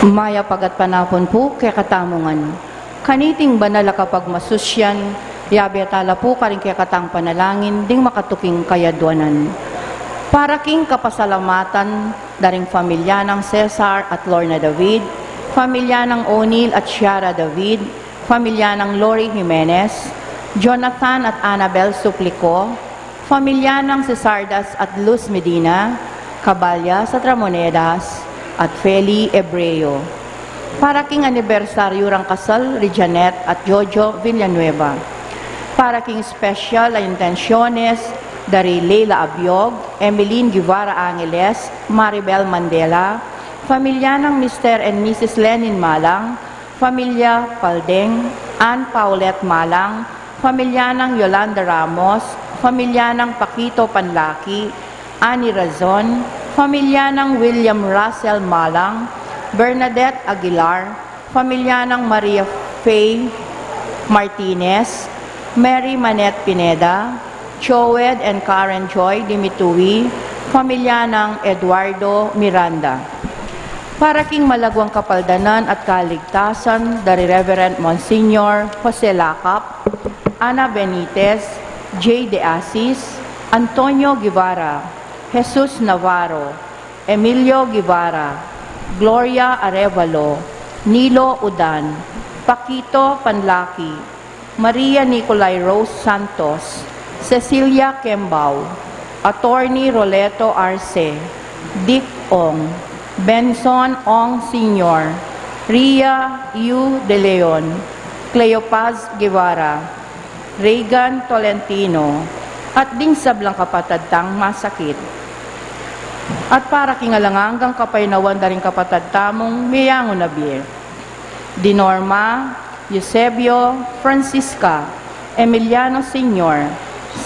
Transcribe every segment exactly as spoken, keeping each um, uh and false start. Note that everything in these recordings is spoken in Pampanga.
Mayap a gatpanapun pu kekatamu ngan. Kaniting banal a kapagmasusyan, yabe tala pu karing kekatang panalangin ding makatuking kayadwanan. Para king kapasalamatan da ring pamilya nang Cesar at Lorna David, pamilya nang O'Neil at Ciara David, pamilya nang Lori Jimenez, Jonathan at Annabel Suplico, pamilya nang Cesardas at Luz Medina, Caballas at Ramonedas, at Feli Ebreo. Para king anibersaryu rang kasal ri Janet at Jojo Villanueva. Para king special a intensyones da ri Leila Abiog, Emeline Guevara Angeles, Maribel Mandela, pamilya nang Mister and Missus Lenin Malang, pamilya Paldeng, Ann Paulette Malang, pamilya nang Yolanda Ramos, pamilya nang Paquito Panlaki, Annie Razon, pamilya nang William Russell Malang, Bernadette Aguilar, pamilya nang Maria Faye Martinez, Mary Manette Pineda, Joed and Karen Joy Dimitui, pamilya nang Eduardo Miranda. Para king malagwang kapaldanan at kaligtasan da ri Reverend Monsignor Jose Lacap, Ana Benitez, Jay De Asis, Antonio Guevara, Jesus Navarro, Emilio Guevara, Gloria Arevalo, Nilo Udan, Paquito Panlaki, Maria Nicolai Rose Santos, Cecilia Kembao, Attorney Roleto Arce, Dick Ong, Benson Ong Senior, Ria Yu De Leon, Cleopas Guevara, Reagan Tolentino, at ding sablang kapatad tang masakit. At para king alang anggang kapaynawan da ring kapatad tamung meyangu na bie. Dinorma, Eusebio, Francisca, Emiliano Senior,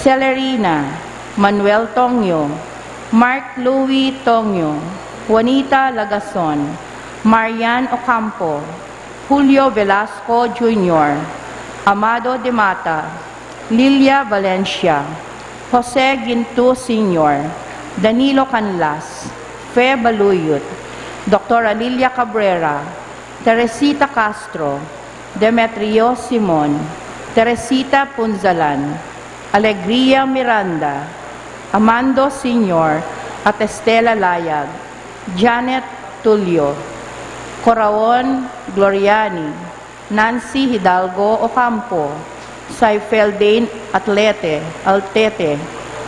Celerina, Manuel Tongyo, Mark Louis Tongyo, Juanita Lagason, Marian Ocampo, Julio Velasco Junior, Amado de Mata, Lilia Valencia, Jose Ginto Senior, Danilo Canlas, Fe Baluyut, Doktora Lilia Cabrera, Teresita Castro, Demetrio Simon, Teresita Punzalan, Alegria Miranda, Amando Senior at Estela Layag, Janet Tulio, Coraon Gloriani, Nancy Hidalgo Ocampo, Saifeldane Atlete, Altete,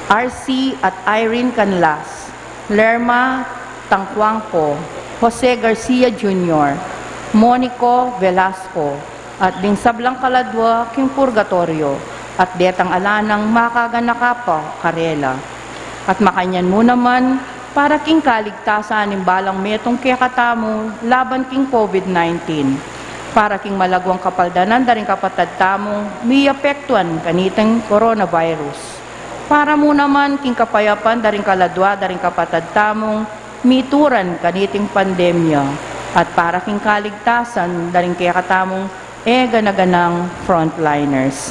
R C at Irene Canlas, Lerma Tangcuangco, Jose Garcia Junior, Monico Velasco, at ding sablang kaladwa king purgatoryo, at detang ala nang makaganaka pa karela. At makanyan mu naman, para king kaligtasan ning balang metung kekatamu laban king COVID nineteen, para king malagwang kapaldanan da ring kapatad tamung miapektuan kaniting coronavirus, para mu naman king kapayapan da ring kaladwa da ring kapatad tamung mituran kaniting pandemya, at para king kaligtasan da ring kekatamung e gana-ganang frontliners.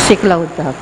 Tiklaw ta.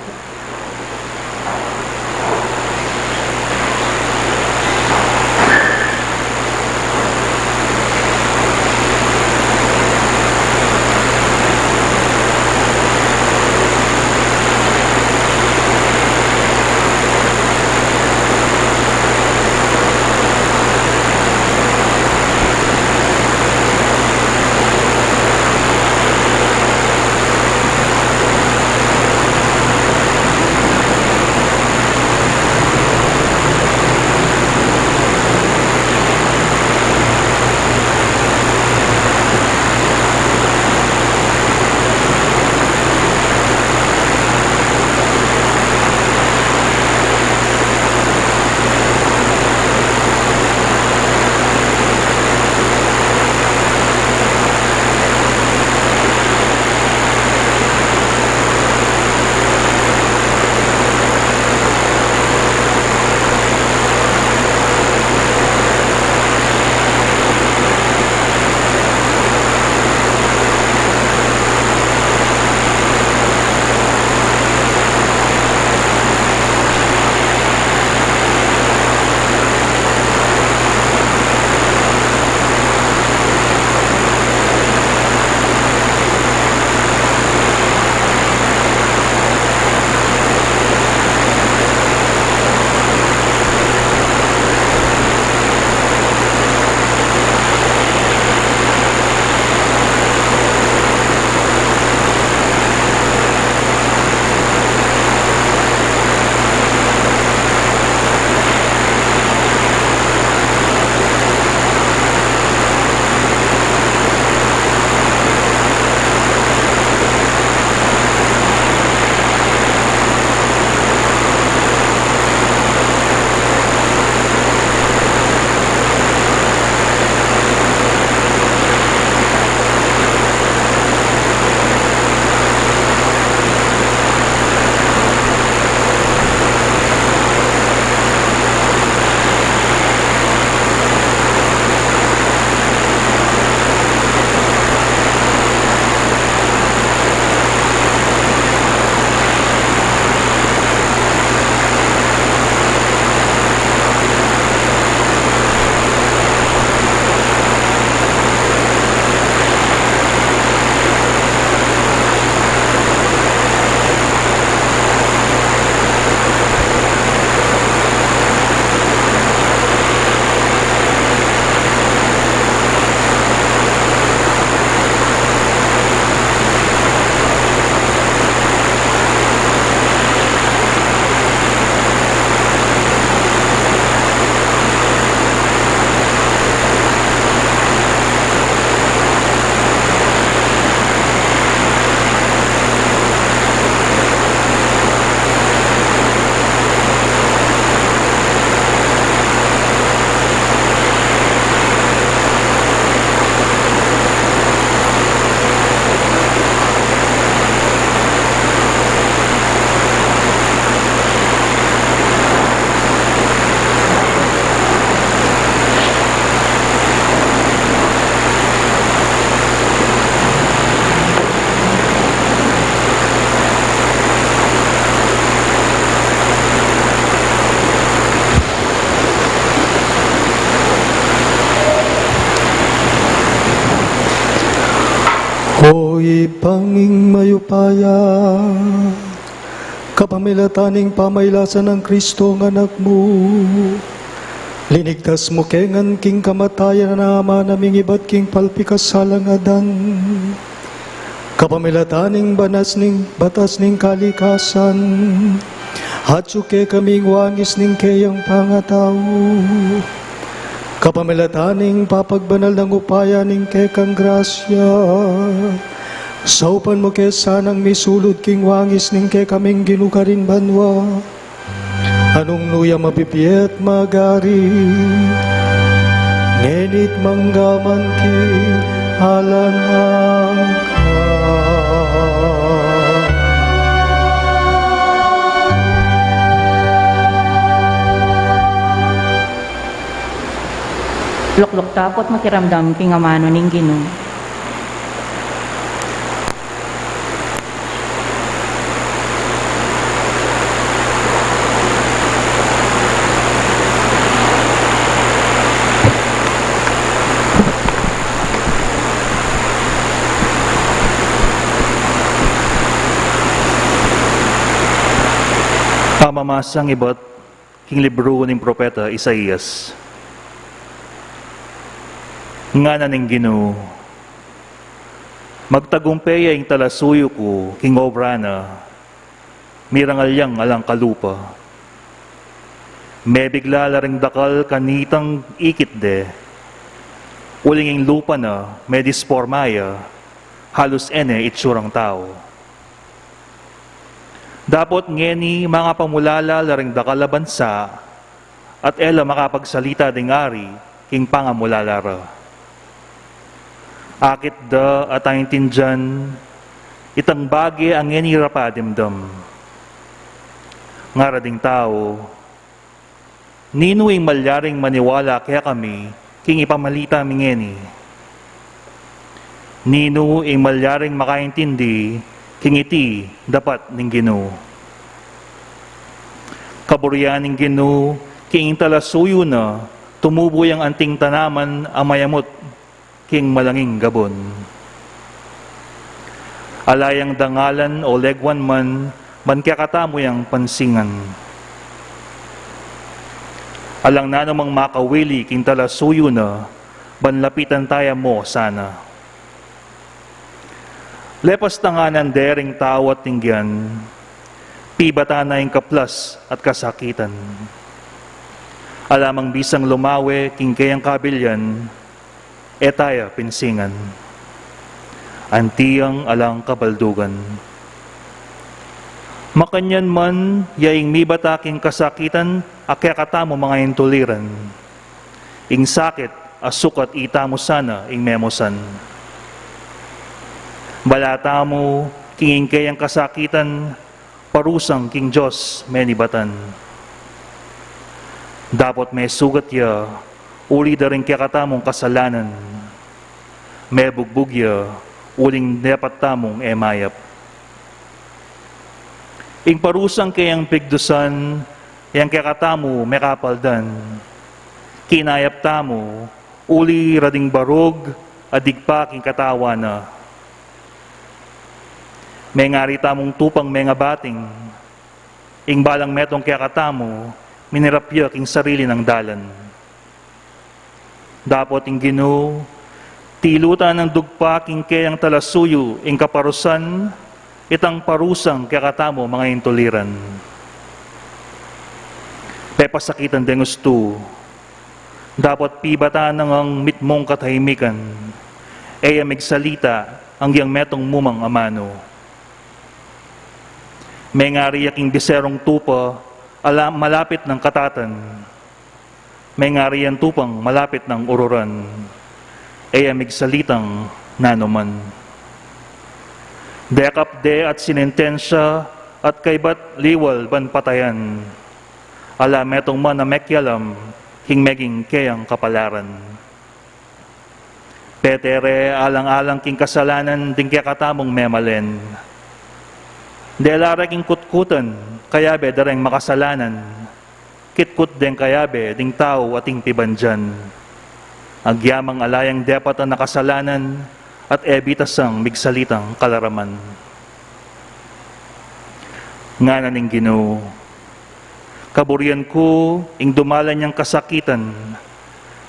O Ibpa ming mayupaya, kapamilatan ning pamailasan nang Kristong Anak mu, linigtas mu ke ngan king kamatayan a amanu ming ibat king palpikasalang adan. Kapamilatan ning batas ning, batas ning kalikasan, atsu kekaming wangis ning keyang pangatau. Kapamilatan ning papagbanal nang upaya ning kekang grasya, saupan mu ke sanang misulud king wangis ning kekaming ginugaring banua, a nung nu ya mabibie at magari, ngeni at mangga man king alang angga. Lukluk tapu't makiramdam king amanu ning Ginu. Pamasang ibat king libru ning propeta Isaias. Ngana ning Ginu, magtagumpe ya ing talasuyu ku king obra na, mirangal yang alang kalupa. Mebigla la ring dakal kanitang ikit de, uling ing lupa na medisporma ya, halus e ne itsurang tau. Dapot ngeni mangapamulala la ring dakal a bansa, at e la makapagsalita ding ari king pangamulala ra. Akit da at aintindian itang bage a ngeni ra padimdam. Ngara ding tau, ninu ing malyaring maniwala kekami king ipamalita mi ngeni? Ninu ing malyaring makaintindi king iti dapat ning Ginu? Kaburian ning Ginu king talasuyu na tumubu yang anting tanaman a mayamut king malanging gabun. Ala yang dangalan o leguan man, ban kekatamu yang pansingan. Alang nanumang makawili king talasuyu na, ban lapitan taya mo sana. Lepas tanganan de ring tau at tinggian, pibatan na ing kaplas at kasakitan. Ala mang bisang lumawe king keyang kabilyan, e taya pinsingan. Anti yang alang kabaldugan. Makanyan man ya ing mibata king kasakitan a kekatamu mangaintuliran. Ing sakit a sukat itamu sana ing memusan. Bala tamu king ing keyang kasakitan, parusang king Dios menibatan. Dapot mesugat ya uli da ring kekatamung kasalanan. Mebugbug ya uling dapat tamung e mayap. Ing parusang keyang pigdusan, yang kekatamu mekapaldan. Kinayap tamu uli ra ding barug a digpa king katawan na. Mengari tamung tupang mengabating, ing balang metung kekatamu minirap ya king sarili nang dalan. Dapot ing Ginu, tilutan nang dugpa king keyang talasuyu ing kaparusan, itang parusang kekatamu mangaintuliran. Pepasakitan deng ustu, dapot pibatan nang mitmung katahimikan, e ya migsalita anggiyang metung mu mang amanu. Mengari ya king biserung tupa a malapit nang katatan. Mengari yang tupang malapit nang ururan, e ya migsalitang nanuman. Dekap de at sinentensya at kaybat liwal ban patayan. Ala metung man a mekialam king meging keyang kapalaran. Pete re alang-alang king kasalanan ding kekatamung memalen. Dela re king kutkutan, kayabe da reng makasalanan. Kitkut deng kayabe ding tau ating pibandian. Agyamang ala yang depat a nakasalanan at e bitasang migsalitang kalaraman. Ngana ning Ginu, kaburian ku ing dumalan yang kasakitan,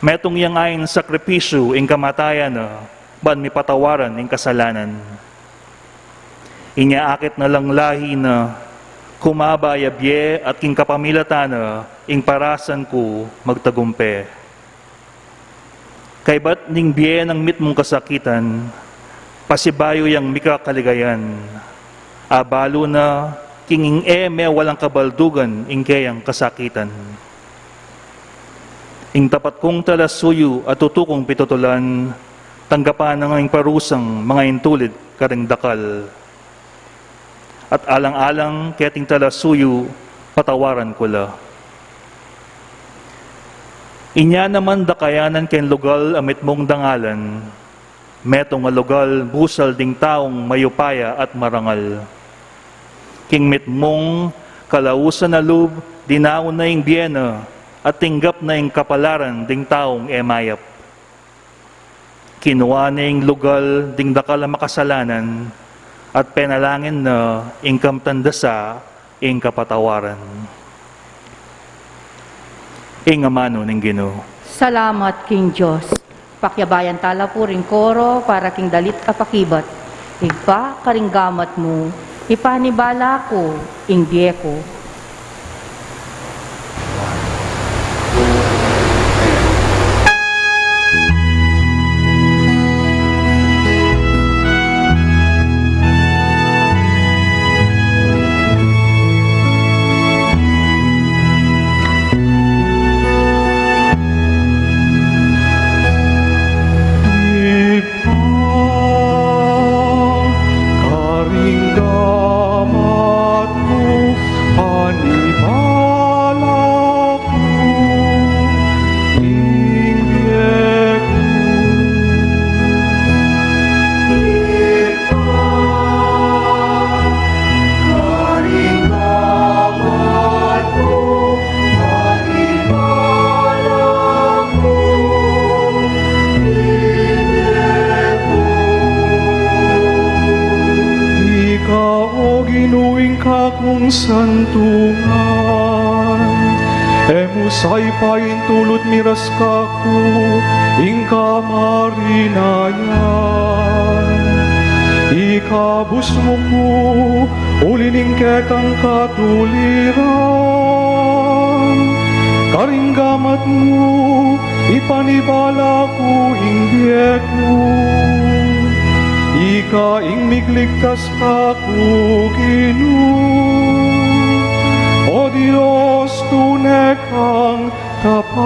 metung yang ain sakripisyu ing kamatayan na, ban mipatawaran ing kasalanan. Inya akit na lang lahi na, kumaba ya bie at king kapamilatan na, ing parasan ku magtagumpe. Kaybat ning bie nang mitmung kasakitan, pasibayu yang mikakaligayan. Abalu na, king ing e mewalang kabaldugan ing keyang kasakitan. Ing tapat kung talasuyu at tutu kung pitutulan, tanggapan nang ing parusang mangaintulid karing dakal. At alang-alang keting talasuyu, patawaran ku la. Inya naman dakayanan keng lugal a mitmung dangalan, metung a lugal busal ding taung mayupaya at marangal. King mitmung kalausan a lub, dinaun na ing bie na, at tinggap na ing kapalaran ding taung e mayap. Kinua ne ing lugal ding dakal a makasalanan, at penalangin na ing kamtan da sa ing kapatawaran. Ing amanu ning Ginu. Salamat king Dios. Pakiabayan tala pu ring koro para king dalit a pakibat. Ibpa, karing gamat mu, ipanibala ku ing bie ku. Karing gamat mu, panibala ku, ing bie ku. Karing gamat mu, Ika, o Ginu, ing kakung santungan, e mu sa ipaintulut miras kaku ing kamarinayan. Ikabus mu ku uli ning kekang katuliran. Karing gamat mu, ipanibala ku ing bie ku. Ika ing migligtas kaku, Ginu. O Dios, tune kang tapat.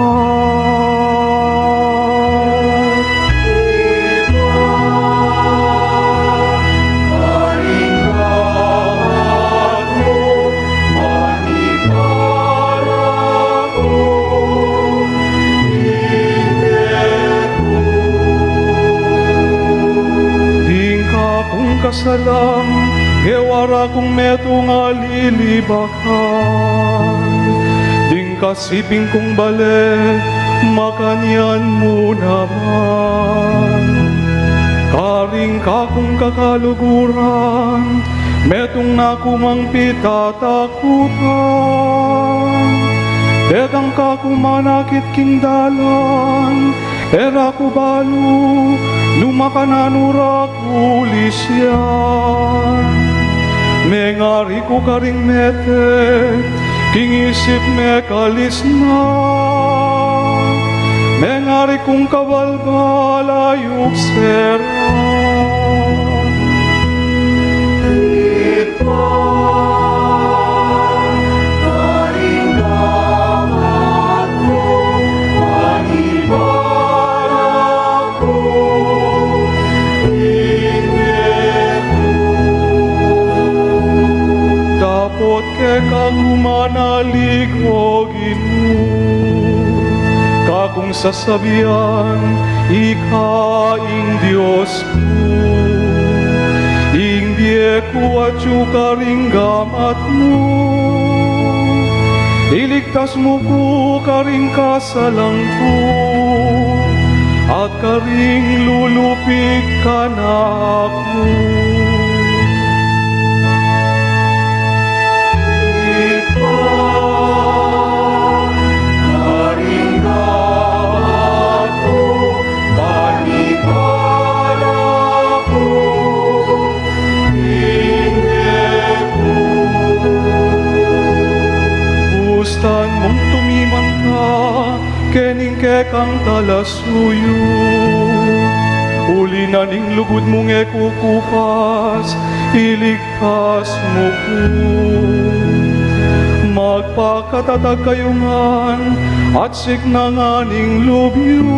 Ding kakung kasalang, gewa ra kung metung a lilibak. Ding kasiping kung bale, makanyan mu naman. Karing kakung kakaluguran, metung na ku mang pitatakutan. Detang kaku manakit king dalan, e ra ku balu, nu makananu ra ku lisyan. Mengari ku karing metek, king isip mekalisnan. Mengari kung kabalbal a yukseran. Dapot keka ku manalig, o Ginu, kakung sasabian, ika ing Dios ku. Ing bie ku atyu karing gamat mu. Iligtas mu ku karing kasalang ku, at karing lulupig kanaku. Ika, karing gamat ku, panibala ku, ing bie ku. Gustan mung tumiman ka kening kekang talasuyu. Uli na ning lugud mung e kukupas, ilig kas mu ku. Magpakatatag kayu ngan, at siknan ing lub yu.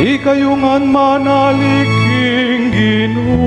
Ikayu ngan manalig king Ginu.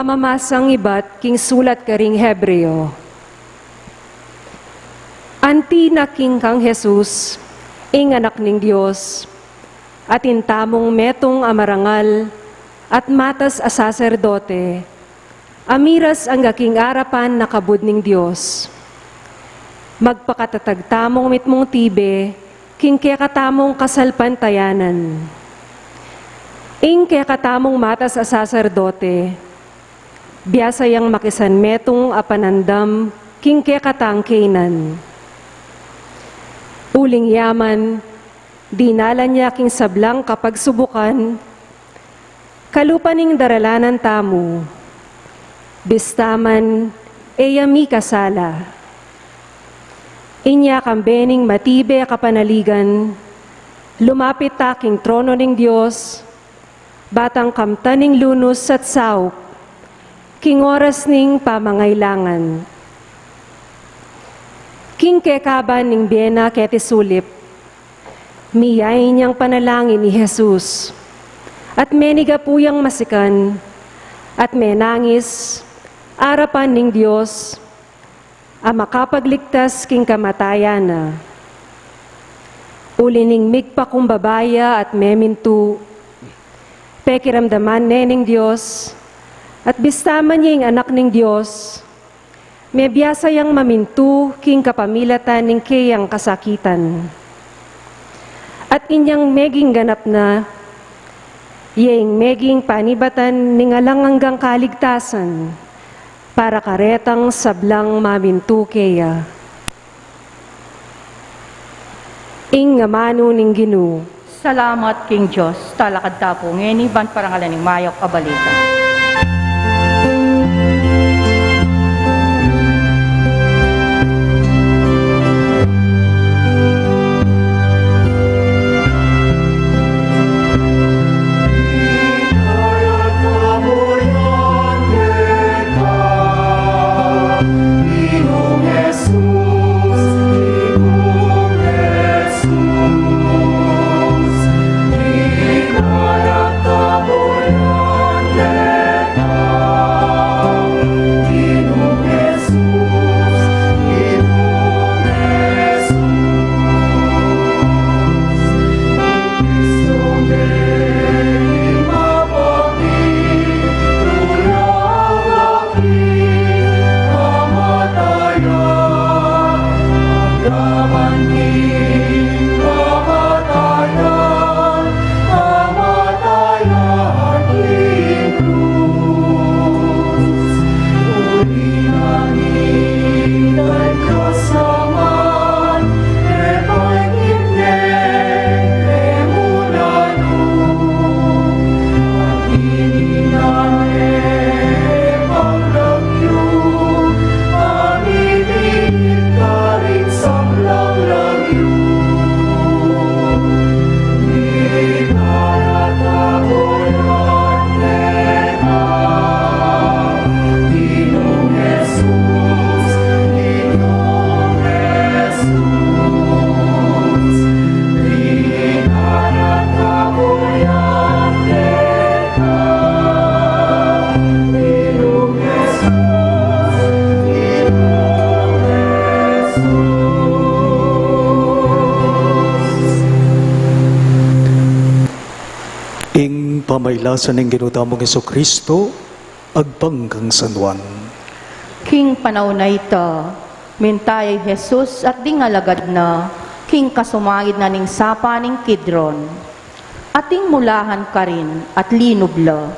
Pamamasang ibat king sulat karing Hebreo. Anti na king kang Jesus, ing Anak ning Dios, atin tamung metung a marangal at matas a saserdote, a miras angga king arapan na kabud ning Dios. Magpakatatag tamung mitmung tibe king kekatamung kasalpantayanan. Ing kekatamung matas a saserdote, biasa yang makisanmetung a panandam king kekatang kaynan. Uling yaman, dinalan ya king sablang kapagsubukan, kalupa ning daralanan tamu, bista man e ya mikasala. Inya kambe ning matibe a kapanaligan, lumapit ta king trono ning Dios, batang kamtan ning lunus at saup, king oras ning pamangailangan. King kekaban ning bie na keti sulip, miyain yang panalangin i Jesus, at menigapu yang masikan, at menangis arapan ning Dios, a makapagligtas king kamatayan na. Uli ning migpakumbaba ya at memintu, pekiramdaman ne ning Dios, at bista man ya ing Anak ning Dios, mebiasa yang mamintu king kapamilatan ning keyang kasakitan. At inyang meging ganap na, ya ing meging panibatan ning alang anggang kaligtasan para karetang sablang mamintu keya. Ing amanu ning Ginu. Salamat king Dios. Talakad ta pu ngeni ban parangalan ing mayap a balita. Ing pamailasan ning Ginu tamung Jesucristo, agpang kang San Juan. King panaun a ita, minta ya i Jesus at ding alagad na king kasumangid na ning sapa ning Kidron. Ating mulahan karin at linub la.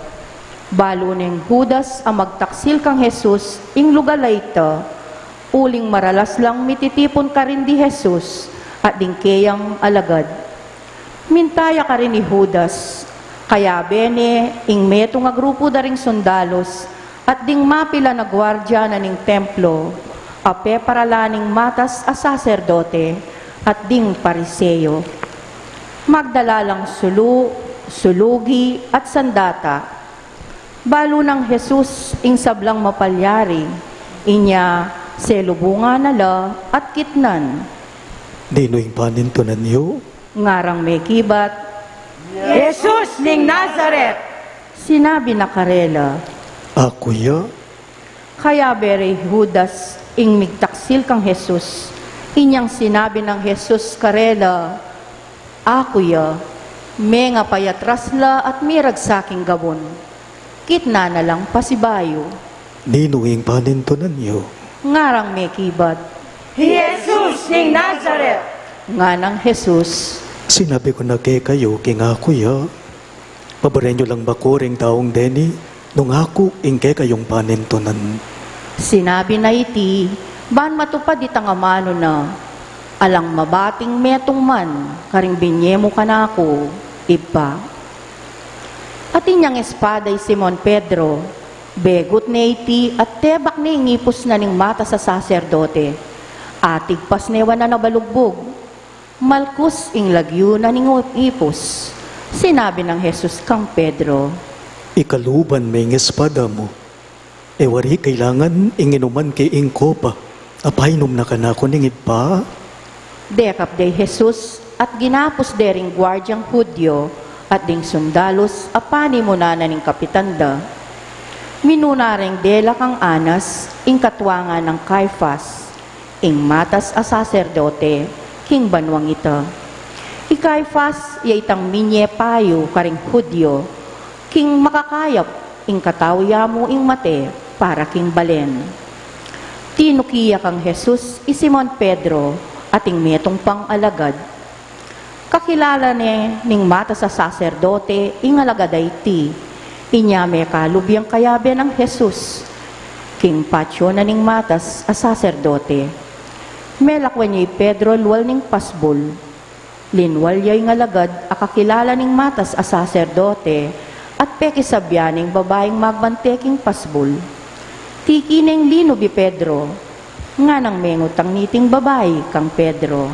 Balu neng Judas a magtaksil kang Jesus ing lugal a ita, uling maralas lang mititipun karin di Jesus at ding keyang alagad. Minta ya karin i Judas, kayabe ne ing metung a grupu da ring sundalus at ding mapilan a guardia na ning templo, a peparalan ning matas a saserdote at ding Pariseo. Magdala lang sulu, sulugi, at sandata. Balu nang Jesus ing sablang mapalyari, inya selubungan na la at kitnan. Ninu ing panintunan yu? Ngarang mekibat, Jesus ning Nazaret. Sinabi na karela, Aku ya. Kayabe rey Judas ing migtaksil kang Jesus. Inyang sinabi nang Jesus karela, "Aku ya." Mengapayatras la at miragsa king gabun. Kitnan na lang pasibayu. "Ninu ing panintunan yu?" ngarang mekibat. "Hi Jesus ning Nazaret," nganang Jesus. "Sinabi ku na kekayu king aku ya. Paburen yu lang baku ring taung deni, nung aku ing kekayung panintunan." Sinabi na iti ban matupad itang amanu na, "Alang mabating metung man karing binye mu kanaku, Ibpa." Atin yang espada i Simon Pedro, begut ne iti at tebak ne ing ipus na ning matas a saserdote. Atigpas ne wanan a balugbug. Malkus ing lagyu na ning ipus. Sinabi nang Jesus kang Pedro, "Ikaluban me ing espada mu. E wari kailangan ing inuman ke ing kopa a painum na kanaku ning Ibpa?" Dekap de i Jesus at ginapus de ring guardiang Judio at ding sundalus a panimunan na ning kapitan da. Minuna reng dela kang Anas, ing katuangan nang Caifas, ing matas a saserdote king banuang ita. I Caifas ya itang minye payu karing Judio, king makakayap ing katau ya mu ing mate para king balen. Tinuki ya kang Jesus i Simon Pedro at ing metung pang alagad. Kakilala ne ning matas a saserdote ing alagad a iti, inya mekalub yang kayabe nang Jesus king patio na ning matas a saserdote. Melakwan ya i Pedro lual ning pasbul. Linwal ya ing alagad a kakilala ning matas a saserdote at pekisabyan ing babaing magbante king pasbul. Tiki neng linub i Pedro, nganang mengutang niting babai kang Pedro,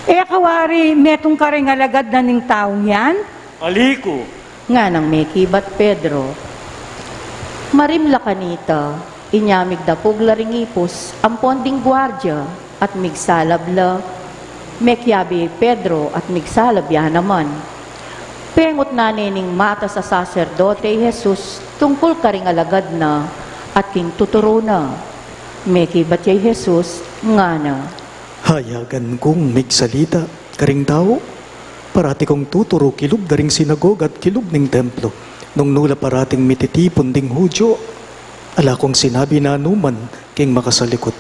"E ka wari metung karing alagad na ning taung yan?" "Ali ku," nganang mekibat Pedro. Marimla kanita, inya migdapug la ring ipus ampon ding guardia at migsalab la. Mekiabe i Pedro at migsalab ya naman. Pengutnan ne ning matas a saserdote i Jesus tungkul karing alagad na at king tuturu na. Mekibat ya i Jesus, ngana, "Hayagan kung migsalita karing tau. Parati kung tuturu kilub da ring sinagoga at kilub ning templo, nung nu la parating mititipun ding Judio. Ala kung sinabi nanuman king makasalikut.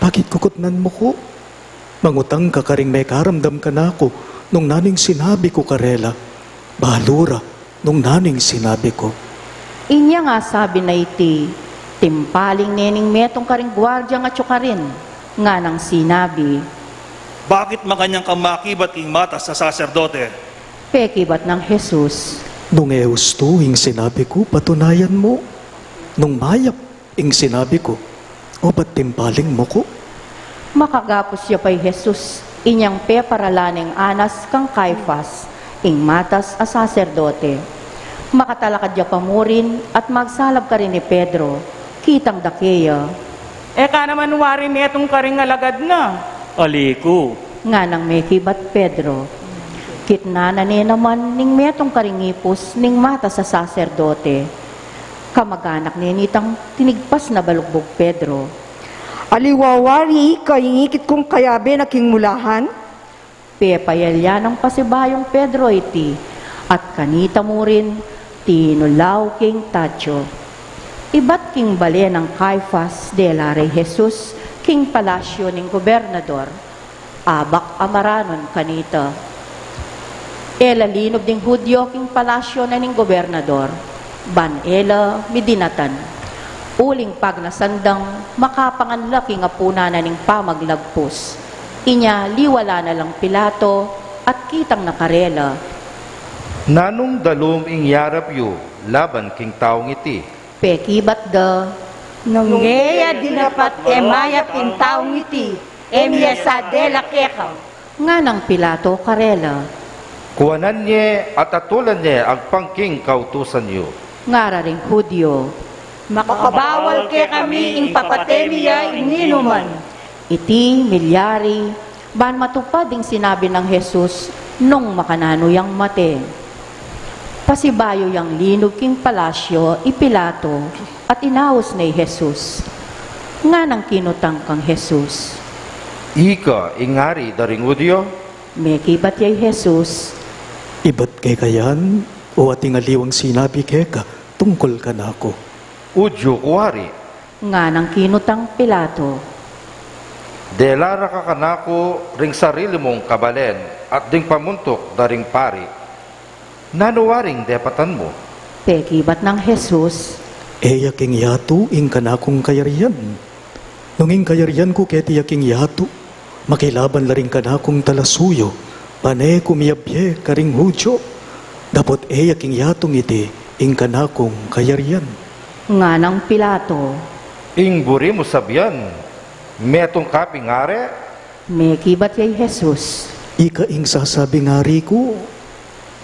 Bakit kukutnan mu ku? Mangutang ka karing mekaramdam kanaku nung nanu ing sinabi ku karela. Balu ra nung nanu ing sinabi ku." Inya nga sabi na iti, timpaling ne ning metung karing guardiang atyu karin, nganang sinabi, "Bakit makanyan ka makibat king matas a saserdote?" Pekibat nang Jesus, "Nung e ustu ing sinabi ku, patunayan mu. Nung mayap ing sinabi ku, obat timpaling mu ku." Makagapus ya pa i Jesus, inyang peparalan neng Anas kang Caifas, ing matas a saserdote. Makatalakad ya pa murin at magsalab karin i Pedro, kitang da keya, "E ka naman wari metung karing alagad na?" "Ali ku," nganang mekibat Pedro. Kitnan na ne naman ning metung karing ipus ning matas a saserdote. Kamaganak ne nitang tinigpas na balugbug Pedro. "Aliwa wari ika ing ikit kung kayabe na king mulahan?" Pepayalya nang pasibayung Pedro iti, at kanita murin tinulaw king tatyo. Ibat king bale nang Caifas dela rey Jesus king palasyo ning gobernador. Abak a maranon kanita. E la linub ding Judio king palasyo na ning gobernador, ban e la midinatan. Uling pagnasan dang makapangan la king apunan na ning pamaglagpus. Inya liwala na lang Pilato at kitang na karela, "Nanung dalum ing yarap yu laban king taung iti?" Pekibat da, "Nung e ya dinapat e mayap ing taung iti, e mi ya sa dela keka." Nganang Pilato karela, "Kuanan ye at atulan ye agpang king kautusan yu." Ngara ring Judio, "Makabawal kekami ing papate mi ya ing ninuman." Iti milyari ban matupad ing sinabi nang Jesus nung makananu yang mate. Pasibayu yang linub king palasyo i Pilato, at inaus ne i Jesus. Nganang kinutang kang Jesus, "Ika ing ari da ring Judio?" Mekibat ya i Jesus, "Ibat keka yan, o ating aliwang sinabi keka tungkul kanaku?" "Judio ku, Ari," nganang kinutang Pilato. "Dela ra ka kanaku ring sarili mung kabalen at ding pamuntuk da ring pari. Nanu waring depatan mu?" Pekibat nang Jesus, "E ya king yatu ing kanakung kayarian. Nung ing kayarian ku keti ya king yatu, makilaban la ring kanakung talasuyu, ban e ku miyabye karing Judio. Dapot e ya king yatung iti ing kanakung kayarian." Nganang Pilato, "Ing buri mu sabian, metung ka ping ari?" Mekibat ya i Jesus, "Ika ing sasabing ari ku.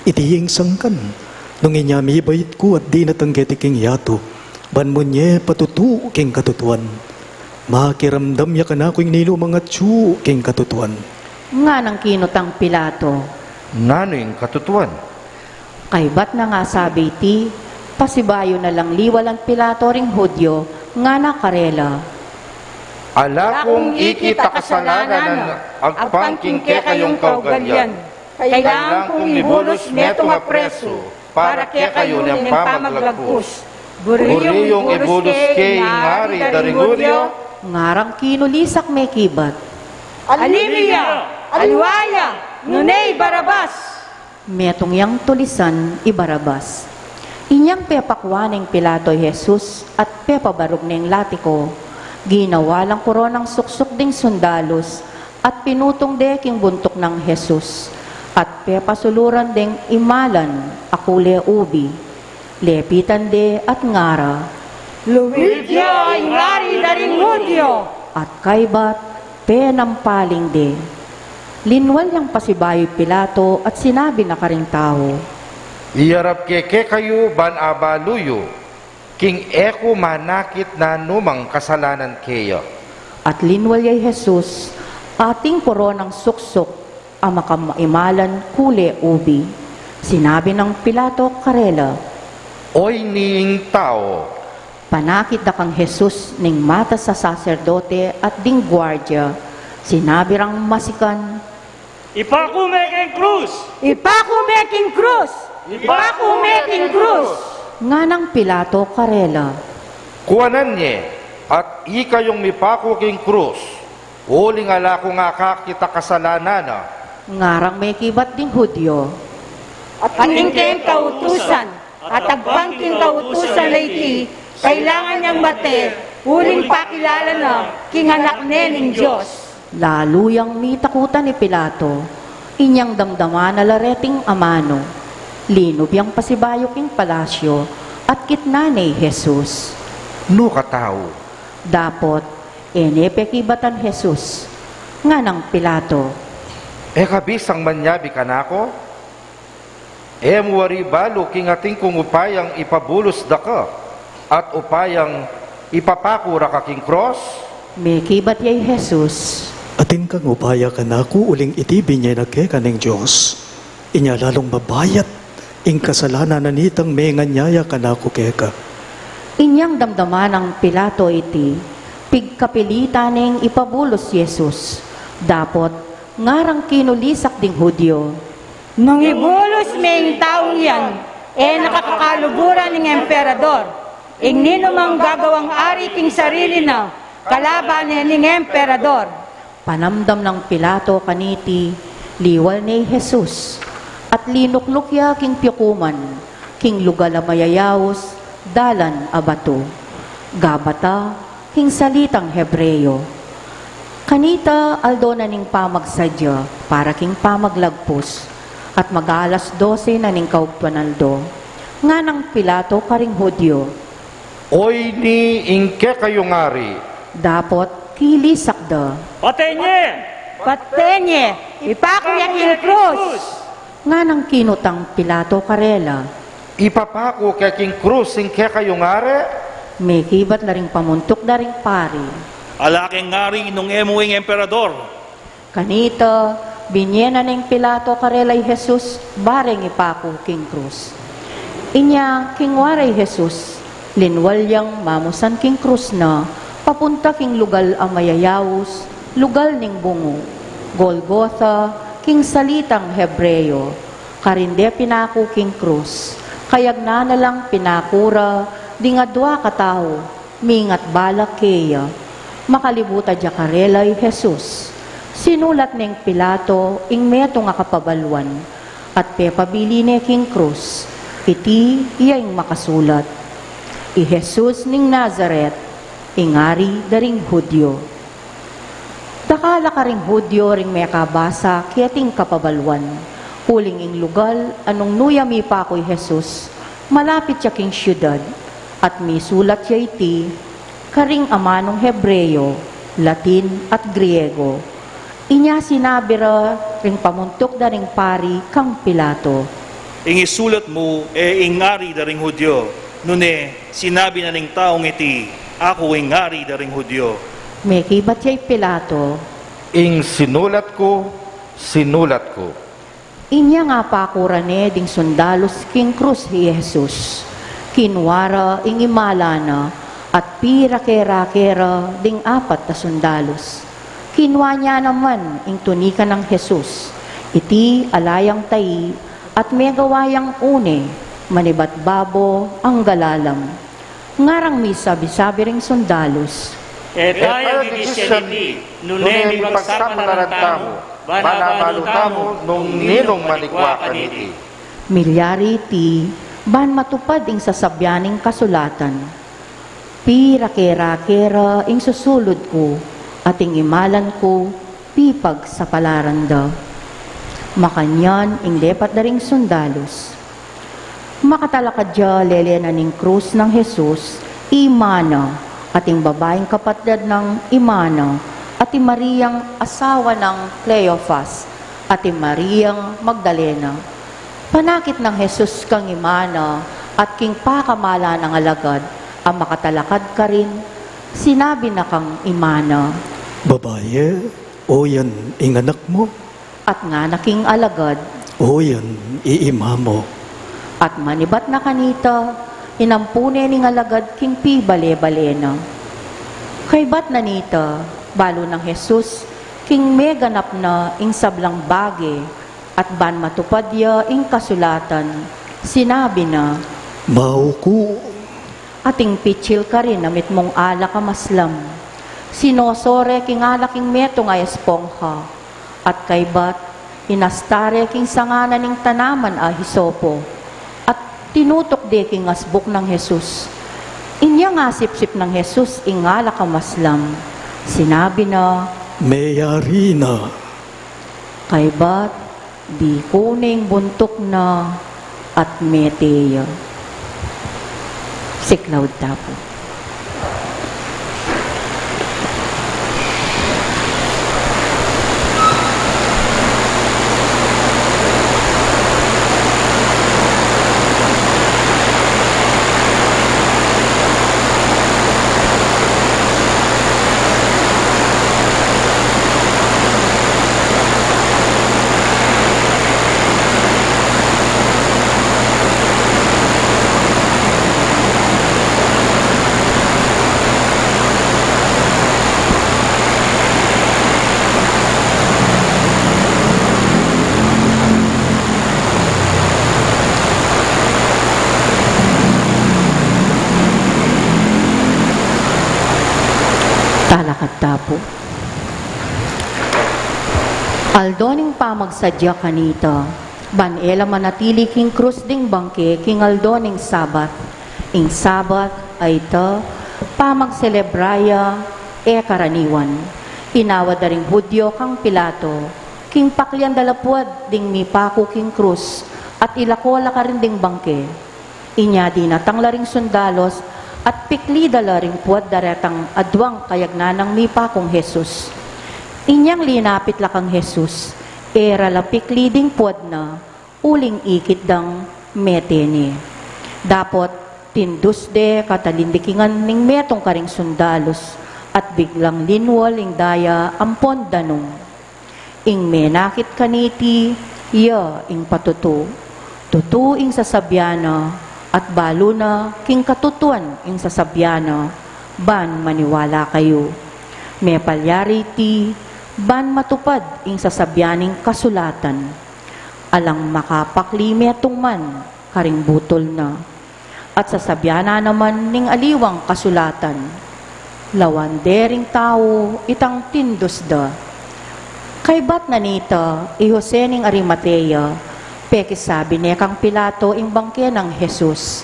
Iti ing sangkan, nung inya mibait ku at dinatang keti king yatu, ban munye patutu king katutuan. Makiramdam ya kanaku ing ninumang atyu king katutuan." Nganang kinutang Pilato, "Nanu ing katutuan?" Kaybat nang asabi iti, pasibayu na lang liwalan Pilato ring Judio, ngana karela, "Ala kung ikit a kasalanan agpang king kekayung kaugalian. Kailangan kung mibulus metung a presu para kekayu ning pamaglagpus. Buri yung ibulus ke ing ari da ring Judio?" Ngarang kinulisak mekibat, "Alimi ya! Aliwa ya! Nune i Barabas!" Metung yang tulisan i Barabas. Inyang pepakua neng Pilato i Jesus at pepabarug neng latiku, ginawa lang koronang suksuk ding sundalus at pinutung de king buntuk nang Jesus, at pepasuluran deng imalan a kule ubi. Lepitan de at ngara, "Luid ya ing ari da ring Judio!" At kaybat, penampaling de. Linwal yang pasibayu i Pilato at sinabi na karing tau, "Iyarap ke kekayu ban abalu yu, king e ku manakit nanumang kasalanan keya." At linwal ya i Jesus, ating koronang suksuk a makaimalan kule ubi. Sinabi nang Pilato karela, "Oyni ing tau." Panakit da kang Jesus ning matas a saserdote at ding guardia, sinabi rang masikan, "Ipaku me king krus! Ipaku me king krus! Ipaku me king krus!" Nganang Pilato karela, "Kuanan ye, at ikayung mipaku king krus, uling ala kung akakit a kasalanan na." Ngarang mekibat ding Judio, "Atin keng kautusan, at agpang king kautusan a iti, kailangan yang mate, uling pakilala na king Anak ne ning Dios." Lalu yang mitakutan i Pilato, inyang damdaman na la reting amanu. Linub yang pasibayu king palasyo, at kitnan ne i Jesus. "Nu ka tau?" Dapot, e ne pekibatan Jesus. Nganang Pilato, "E ka bisang manyabi kanaku? E mu wari balu king atin kung upayang ipabulus da ka, at upayang ipapaku ra ka king krus?" Mekibat ya i Jesus, "Atin kang upaya kanaku uling iti binie na keka ning Dios. Inya lalung mabayat ing kasalanan na nitang menganyaya kanaku keka." Inyang damdaman nang Pilato iti, pigkapilitan neng ipabulus i Jesus. Dapot, ngarang kinulisak ding Judio, "Nung ibulus me ing taung yan, e na ka kakaluguran ning emperador. Ing ninumang gagawang ari king sarili na, kalaban ne ning emperador." Panamdam nang Pilato kaniti, liwal ne i Jesus, at linukluk ya king piukuman, king lugal a mayayaus, dalan a batu. Gabata, king salitang Hebreo. Kanita aldo na ning pamagsadya para king pamaglagpus, at mag-aalas dose na ning kaugtuan aldo. Nganang Pilato karing Judio, "Oyni ing kekayung ari?" Dapot kilisak da, "Paten ye! Paten ye! Ipaku ye king krus!" Nganang kinutang Pilato karela, "Ipapaku ke king krus ing kekayung ari?" Mekibat la ring pamuntuk da ring pari, "Ala keng ari nung e mu ing emperador." Kanita, binie na neng Pilato karela i Jesus, bareng ipaku king krus. Inya, king wara i Jesus, linwal yang mamusan king krus na, papunta king lugal a mayayaus, lugal ning bungu, Golgotha, king salitang Hebreo, karin de pinaku king krus, kayagnan na lang pinaku ra ding adua katau, mingat balak keya, makalibutan da karela i Jesus. Sinulat neng Pilato ing metung a kapabaluan, at pepabili ne king krus, iti ya ing makasulat, I Jesus ning Nazaret, ing Ari da ring Judio. Dakal a karing Judio ring mekabasa keting kapabaluan, uling ing lugal a nung nu ya mipaku i Jesus, malapit ya king siudad, at misulat ya iti karing amanung Hebreo, Latin, at Griego. Inya sinabi ra ring pamuntuk da ring pari kang Pilato, Ing isulat mu, e ing Ari da ring Judio, nune sinabi na ning taung iti, Aku ing Ari da ring Judio. Mekibat ya i Pilato, Ing sinulat ku, sinulat ku. Inya apaku ra ne ding sundalus king krus i Jesus. Kinua ra ing imala na, at pirake-rake ra ding apat a sundalus. Kinua ne naman ing tunika nang Jesus, iti ala yang tai, at megawa yang une, manibat babo angga lalam. Ngarang misabi-sabi ring sundalus, E tayu gigisyan iti, nune mipagsapalaran tamu, ban abalu tamu nung ninung manikwa kaniti. Milyari iti, ban matupad ing sasabian ning kasulatan, Pirake-rake ra ing susulud ku, at ing imalan ku, pipagsapalaran da. Makanyan ing depat da ring sundalus. Makatalakad ya lele na ning krus nang Jesus, i ima na, at ing babaing kapatad nang ima na, at i Mariang asawa nang Cleofas, at i Mariang Magdalena. Panakit nang Jesus kang ima na, at king pakamalan nang alagad a makatalakad karin, sinabi na kang ima na, Babaye, oyan ing anak mu. At ngana king alagad, Oyan i ima mu. At manibat na kanita, inampu ne ning alagad king pibale-bale na. Kaybat na nita, balu nang Jesus, king meganap na ing sablang bage, at ban matupad ya ing kasulatan, sinabi na, Mauku. At ing pitsil karin a mitmung alak a maslam, sinosore king alak ing metung a espongha, at kaybat, inasta re king sanga na ning tanaman a hisopo, at tinutuk de king asbuk nang Jesus. Inya ngasipsip nang Jesus ing alak a maslam, sinabi na, Meyari na. Kaybat, diku ne ing buntuk na at mete ya. Siklaud ta pu. Talakad ta pu. Aldo ning pamagsadya kanita, ban e la manatili king krus ding bangke king aldo ning Sabat. Ing Sabat a ita, pamagselebra ya e karaniwan. Inawad da ring Judio kang Pilato, king paklian da la puad ding mipaku king krus, at ilako la karin ding bangke. Inya dinatang la ring sundalus, at pikli da la ring puad da retang aduang kayagnan nang mipakung Jesus. Inyang linapit la kang Jesus, e ra la pikli ding puad na, uling ikit dang mete ne. Dapot, tindus de katalin dikingan ning metung karing sundalus, at biglang linwal ing daya ampon danum. Ing menakit kaniti, ya ing patutu. Tutu ing sasabian na, At balu na king katutuan ing sasabian na, ban maniwala kayu. Mepalyari iti, ban matupad ing sasabian ning kasulatan. Alang makapakli metung man karing butul na. At sasabian na naman ning aliwang kasulatan, lawan de ring tau itang tindus da. Kaybat na nita, i Jose ning Arimatea, pekisabi ne kang Pilato ing bangke nang Jesus.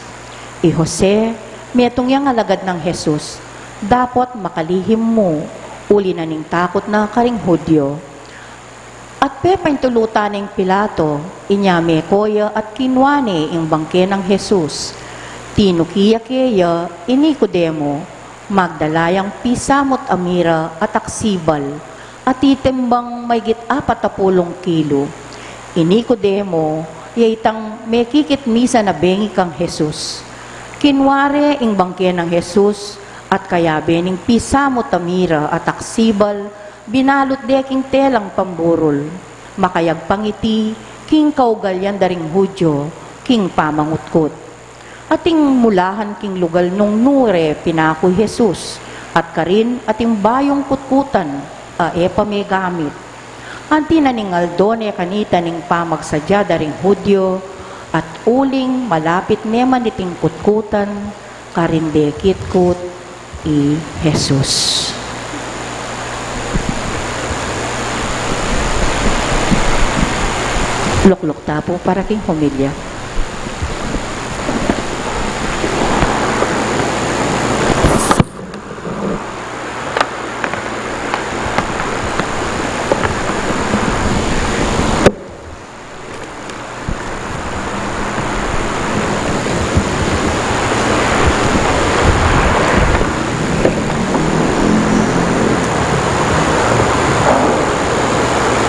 I Jose, metung yang alagad nang Jesus, dapot makalihim mu, uli na ning takut na karing Judio. At pepaintulutan neng Pilato, inya meko ya at kinua ne ing bangke nang Jesus. Tinuki ya keya i Nicodemo, magdala yang pisamut a mira at aksibal, a titimbang maygit apat a pulung kilu. I Nicodemo, ya itang mekikit misan a bengi kang Jesus. Kinua re ing bangke nang Jesus, at kayabe ning pisamut a mira at aksibal, binalut de king telang pamburul, makayagpang iti king kaugalyang da ring Judio, king pamangutkut. Ating mulahan king lugal nung nu re pinaku i Jesus, at karin ating bayung kutkutan, a e pa megamit. Anti na ning aldo ne kanita ning pamagsadya da ring Judio, at uling malapit ne man iting kutkutan, karin de kitkut i Jesus. Lukluk ta pu para king homilya.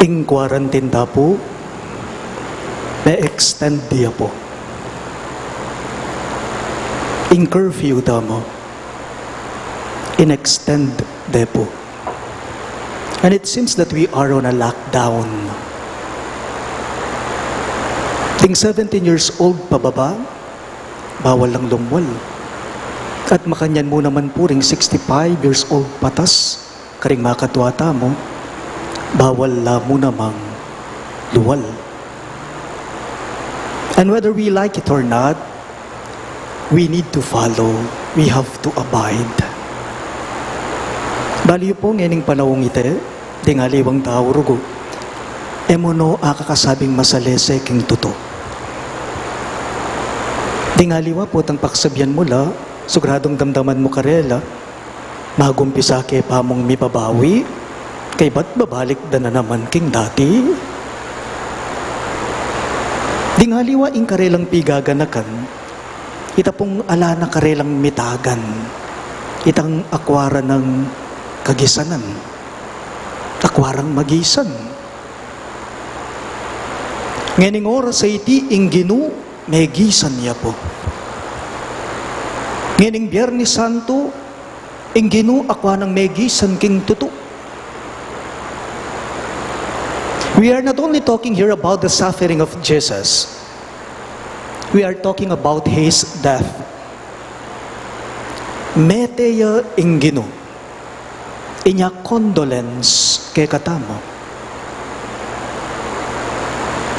Ing quarantine ta pu, me-extend ya pu. Ing curfew tamu, in-extend de pu. And it seems that we are on a lockdown. Ding seventeen years old pababa, bawal lang lumwal. At makanyan mu naman pu ring sixty-five years old patas, karing makatua tamu, bawal la mu namang luwal. And whether we like it or not, we need to follow. We have to abide. Bali yu pu ngening panaung ite, ding aliwang tau rugu, e mu no akakasabing masalese king tutu. Ding aliwa pu itang paksabian mu la, siguradung damdaman mu karela, magumpisa ke pa mung mibabawi, kaybat babalik da na naman king dati. Ding aliwa ing karelang pigaganakan, ita pung ala na karelang mitagan, itang akua ra nang kagisanan, akua rang magisan. Ngening oras a iti ing Ginu, megisan ya pu. Ngening Biernes Santo, ing Ginu akua nang megisan king tutu. We are not only talking here about the suffering of Jesus, we are talking about his death. Mete ya ing Ginu. Inya condolence kekatamu.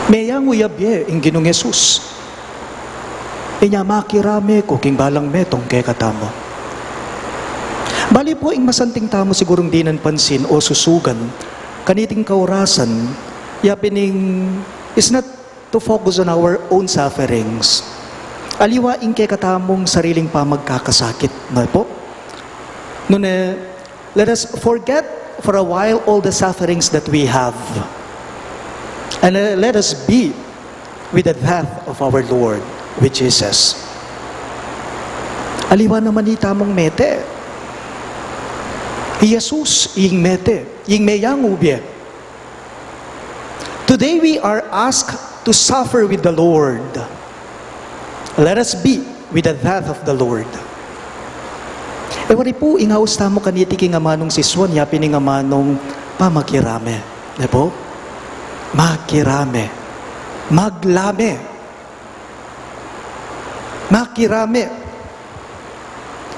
Meyangu ya bie ing Ginung Jesus. Inya makirame ku king balang metung kekatamu. Bali pu ing masanting tamu sigurung dinan pansin o susugan kaniting kaurasan, ya pin ing is not to focus on our own sufferings. Aliwa ing kekatamung sariling pamagkakasakit, ne pu? Nune, let us forget for a while all the sufferings that we have. And, uh, let us be with the death of our Lord, with Jesus. Aliwa naman itamung mete. I Jesus ing mete, ing meyangu bie. Today we are asked to suffer with the Lord. Let us be with the death of the Lord. E wari pu, ing aus tamu kaniti king amanung sisuan, ya pin ing amanung pamakirame. Ne pu? Makirame. Maglame. Makirame.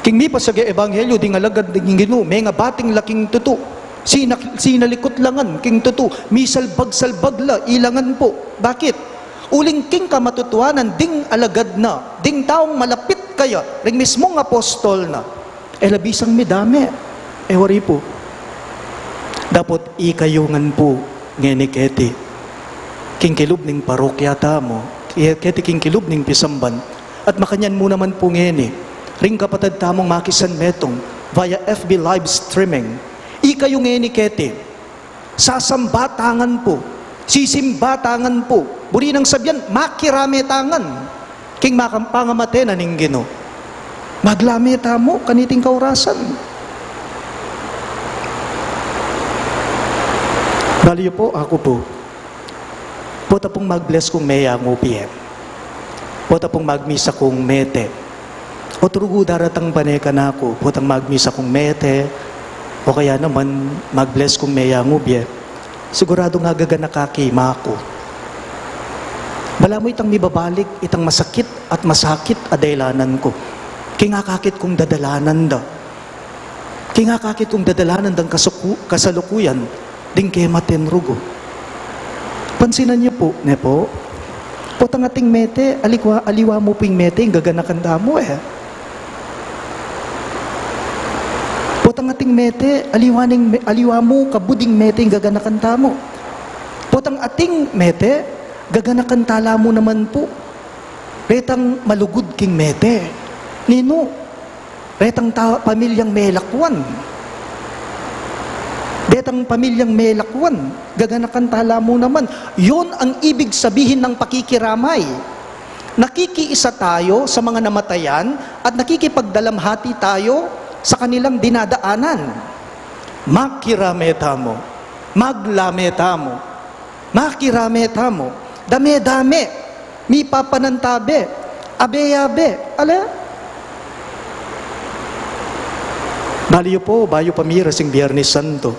King mipasagang ebanghelyo, ding alagad ning Ginu, mengabating la king tutu. Sina-, sinalikut la ngan king tutu. Misalbag-salbag la, ila ngan pu. Bakit? Uling king kamatutuanan, ding alagad na, ding taung malapit kaya, ring mismung apostol na, e la bisang midame, e wari pu. Dapot ikayu ngan pu ngeni keti king kilub ning parokya tamu, ke-, keti king kilub ning pisamban, at makanyan mu naman pu ngeni ring kapatad tamung makisanmetung via F B live streaming. Ikayu ngeni keti, sasamba ta ngan pu, sisimba ta ngan pu, buri nang sabian, makirame ta ngan king maka-, pangamate na ning Ginu. Maglame tamu kaniting kaurasan. Bali yu pu, aku pu. Pota pung mag-bless kung meyangu bie. Pota pung magmisa kung mete. O't rugu daratang pa ne kanaku, potang magmisa kung mete, o kaya naman mag-bless kung meyangu bie. Siguradung agaganaka la kang maku. Balamu itang mibabalik, itang masakit at masakit a dailanan ku. King akakit kung dadalanan da. King akakit kung dadalanan dang kasuku-, kasalukuyan, ding kematen rugu. Pansinan yu pu, ne pu? Potang ating mete, alikwa-, aliwa mu pu ing mete, ing gaganakan tamu, e. Potang ating mete, aliwa ning me-, aliwa mu kabud ing mete, ing gaganakan tamu. Potang ating mete, gaganakan tala mu naman pu retang malugud king mete. Ninu? Retang ta-, pamilyang melakwan. Detang pamilyang melakwan, gaganakan tala mu naman. Yun ang ibig sabihin ng pakikiramay. Nakikiisa tayo sa mga namatayan at nakikipagdalamhati tayo sa kanilang dinadaanan. Makirame tamu, maglame tamu, makirame tamu, dame-dame, mipapanantabe, abe-abe, ale? Bali yu pu, bayu pa miras ing Biernes Santo,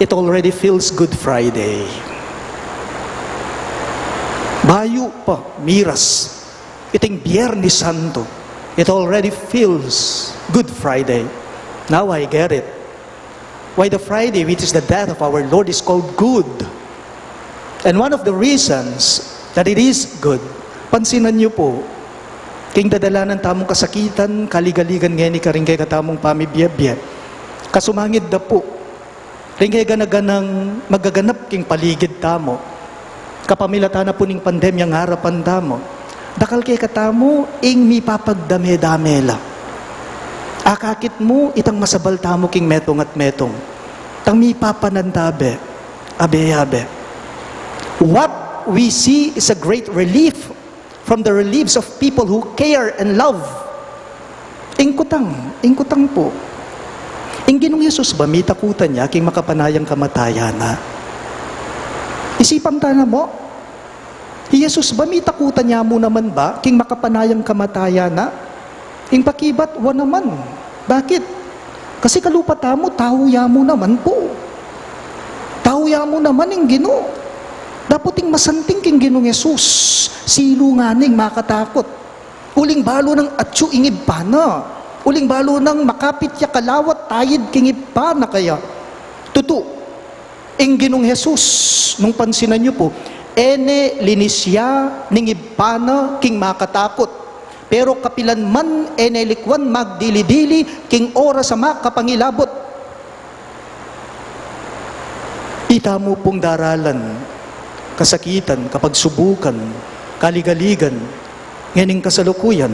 it already feels Good Friday. Bayu pa miras iting Biernes Santo, it already feels Good Friday. Now I get it. Why the Friday, which is the death of our Lord, is called good. And one of the reasons that it is good, pansinan yu pu, king dadalanan tamung kasakitan, kaligaligan ngeni karing kekatamung pamibie-bie. Kasumangid da pu ring kegana-ganang magaganap king paligid tamu. Kapamilatan na pu ning pandemya ing arapan tamu. Dakal kekatamu ing mipapagdame-dame la. Akakit mu itang masabal tamu king metung at metung. Tang mipapanantabe, abe-abe. What we see is a great relief from the reliefs of people who care and love. Ing kutang, ing kutang pu. Ing Ginung Jesus ba mitakutan ya king makapanayang kamatayan na? Isipan ta na mu, i Jesus ba mitakutan ya mu naman ba king makapanayang kamatayan na? Ing pakibat, wa naman. Bakit? Kasi kalupa tamu, tau ya mu naman pu. Tau ya mu naman ing Ginu. Dapot ing masanting king Ginung Jesus, silu ngana ing makatakut. Uling balu nang atyu ing Ibpa na. Uling balu nang makapit ya kalawat tayid king Ibpa na kaya. Tutu, ing Ginung Jesus, nung pansinan yu pu, e ne linis ya ning Ibpa na king makatakut. Pero kapilan man e ne likwan magdili-dili king oras a makapangilabut. Itamu pung daralan, kasakitan, kapagsubukan, kaligaligan, ngening kasalukuyan,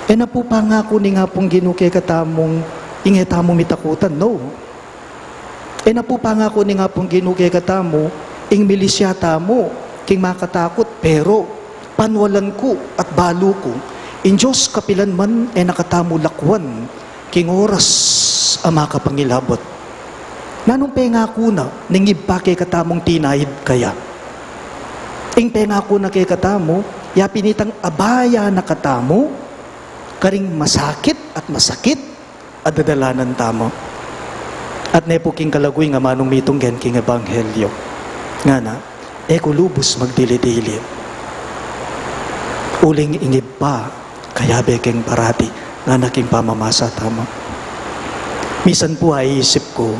e na pu pangaku ning Apung Ginu kekatamung ing e tamu mitakutan, no. E na pu pangaku ning Apung Ginu kekatamu ing milisya tamu king makatakut, pero panwalan ku at balu ku, ing Dios kapilan man e na katamu lakwan king oras a makapangilabut. Nanung pengaku na ning Ibpa kekatamung tinayid kaya? Ing pengaku na kekatamu, ya pin itang abaya na katamu karing masakit at masakit a dadalanan tamu. At ne pu king kalaguy ning amanung mitunggen king ebanghelyo, ngana, e ku lubus magdili-dili. Uling ing Ibpa kayabe keng parati, ngana king pamamasa tamu. Misan pu aisip ku,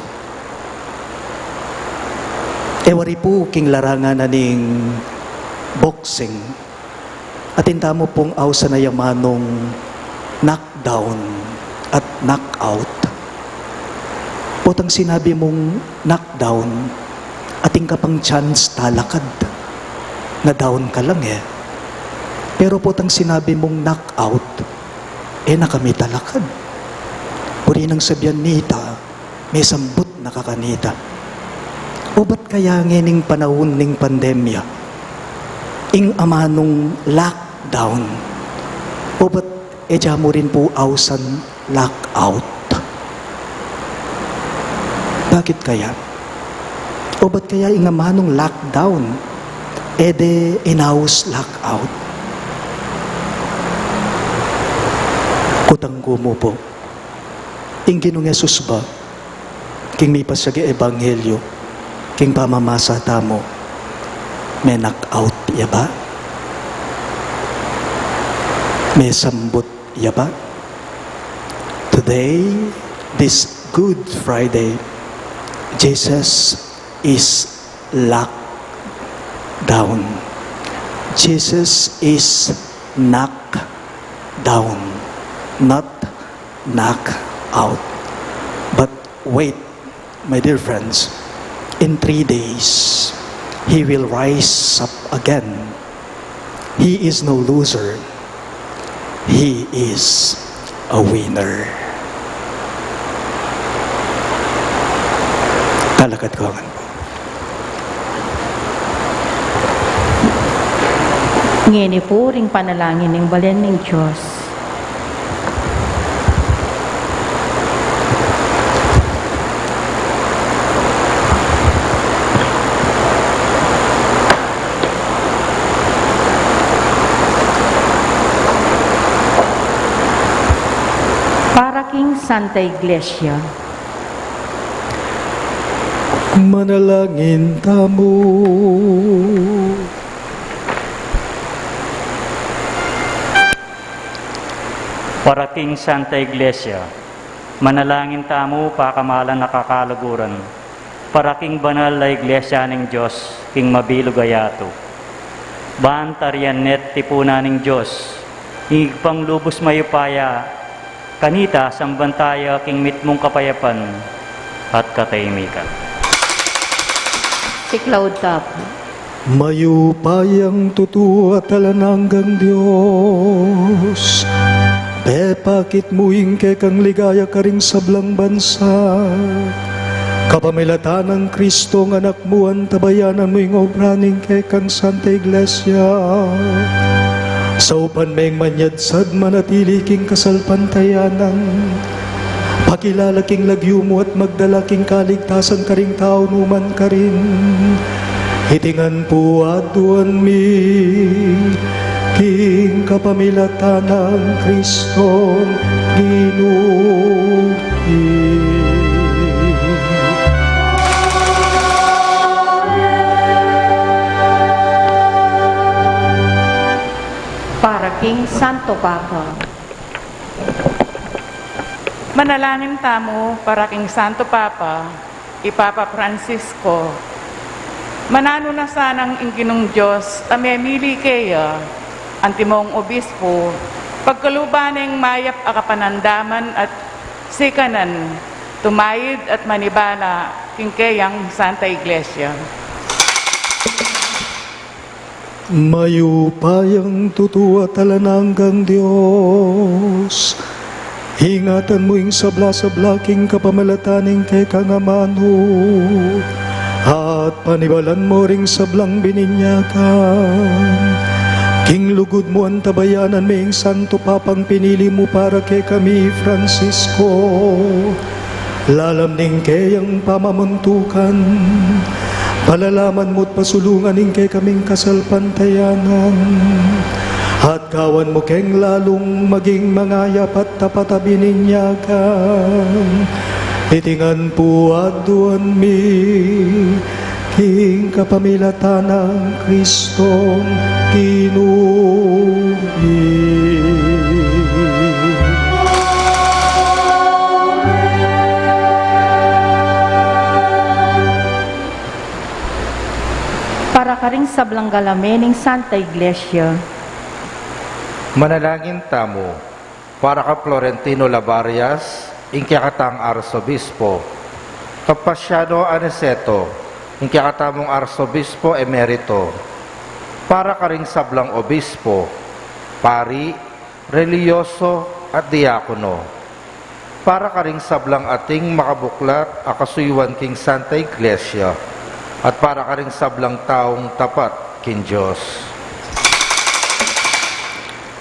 e wari pu king larangan na ning boxing, atin tamu pung ausan a amanung knockdown at knockout. Potang sinabi mung knockdown, atin ka pang chance talakad. Na-down ka lang e. Pero potang sinabi mung knockout, e na ka mitalakad. Buri nang sabian nita, mesambut na ka kanita. Obat kaya ngening panaun ning pandemya, ing amanung lockdown, obat e da mu rin pu ausan lockout? Bakit kaya? Obat kaya ing amanung lockdown, e de inaus lockout? Kutang ku mu pu, ing Ginung Jesus ba, king mipasyag a ebanghelyo, king pamamasa tamu, me-knockout ya ba? Mesambut ya ba? Today, this Good Friday, Jesus is locked down. Jesus is knocked down, not knocked out. But wait, my dear friends, in three days, he will rise up again. He is no loser. He is a winner. Talakad ko ngan pu. Ngeni pu ring panalangin ning balen ning Dios. Para king Santa Iglesia. Manalangin tamu. Para king Santa Iglesia, manalangin tamu pakamalan a kakaluguran, para king banal a Iglesia ning Dios king mabilug a yatu. Ban tarian ne at tipunan ning Dios, ing Ibpang lubus mayupaya, kanita samban taya king mitmung kapayapan at katahimikan. Siklaud ta pu. Mayupayang tutu at alang anggang Dios, pepakit mu ing kekang ligaya karing sablang bansa, kapamilatan nang Kristong Anak mu, antabayanan mu ing obra ning kekang Santa Iglesia. Saupan meng manyadsad manatili king kasalpantayanan, pakilala king lagyu mu at magdala king kaligtasan karing tau numan karin. Iti ngan pu aduan mi king kapamilatan nang Kristong Ginu mi. Para king Santo Papa. Manalangin tamu para king Santo Papa, i Papa Francisco. Mananu na sanang ing Ginung Dios a memili keya, antimong obispo, pagkaluban neng mayap a kapanandaman at sikanan, tumayid at manibala king keyang Santa Iglesia. Mayupayang tutu at alang anggang Dios, ingatan mu ing sabla-sabla king kapamilatan ning kekang amanu, at panibalan mu ring sablang bininyagan. King lugud mu antabayanan me ing Santo Papang pinili mu para kekami, Francisco. Lalam ning keyang pamamuntukan, palalaman mu't pasulungan ing kekaming kasalpantayanan, at gawan mu keng lalung maging mangayap at tapat a bininyagan. Iti ngan pu aduan mi king kapamilatan nang Kristong Ginu mi. Ring sablang galame ning Santa Iglesia. Manalangin tamu para kang Florentino Labarias, ing kekatang Arsobispo, kang Pasiano Aniceto, ing kekatamung Arsobispo Emerito, para karing sablang obispo, pari, relihiyoso, at diakono, para karing sablang ating makabuklat a kasuyuan king Santa Iglesia, at para karing sablang taung tapat king Dios.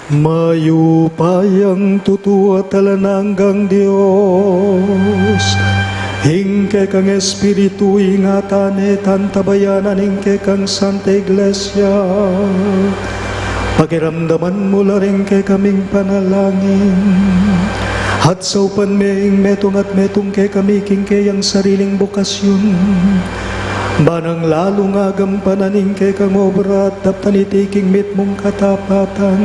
Mayupayang tutu at alang anggang Dios, ing kekang Espiritu, ingatan at antabayanan ing kekang Santa Iglesia. Pakiramdaman mu la ring kekaming panalangin, at saupan me ing metung at metung kekami king keyang sariling bokasyun, ba nang lalung agampanan ing kekang obra at daptan iti king mitmung katapatan.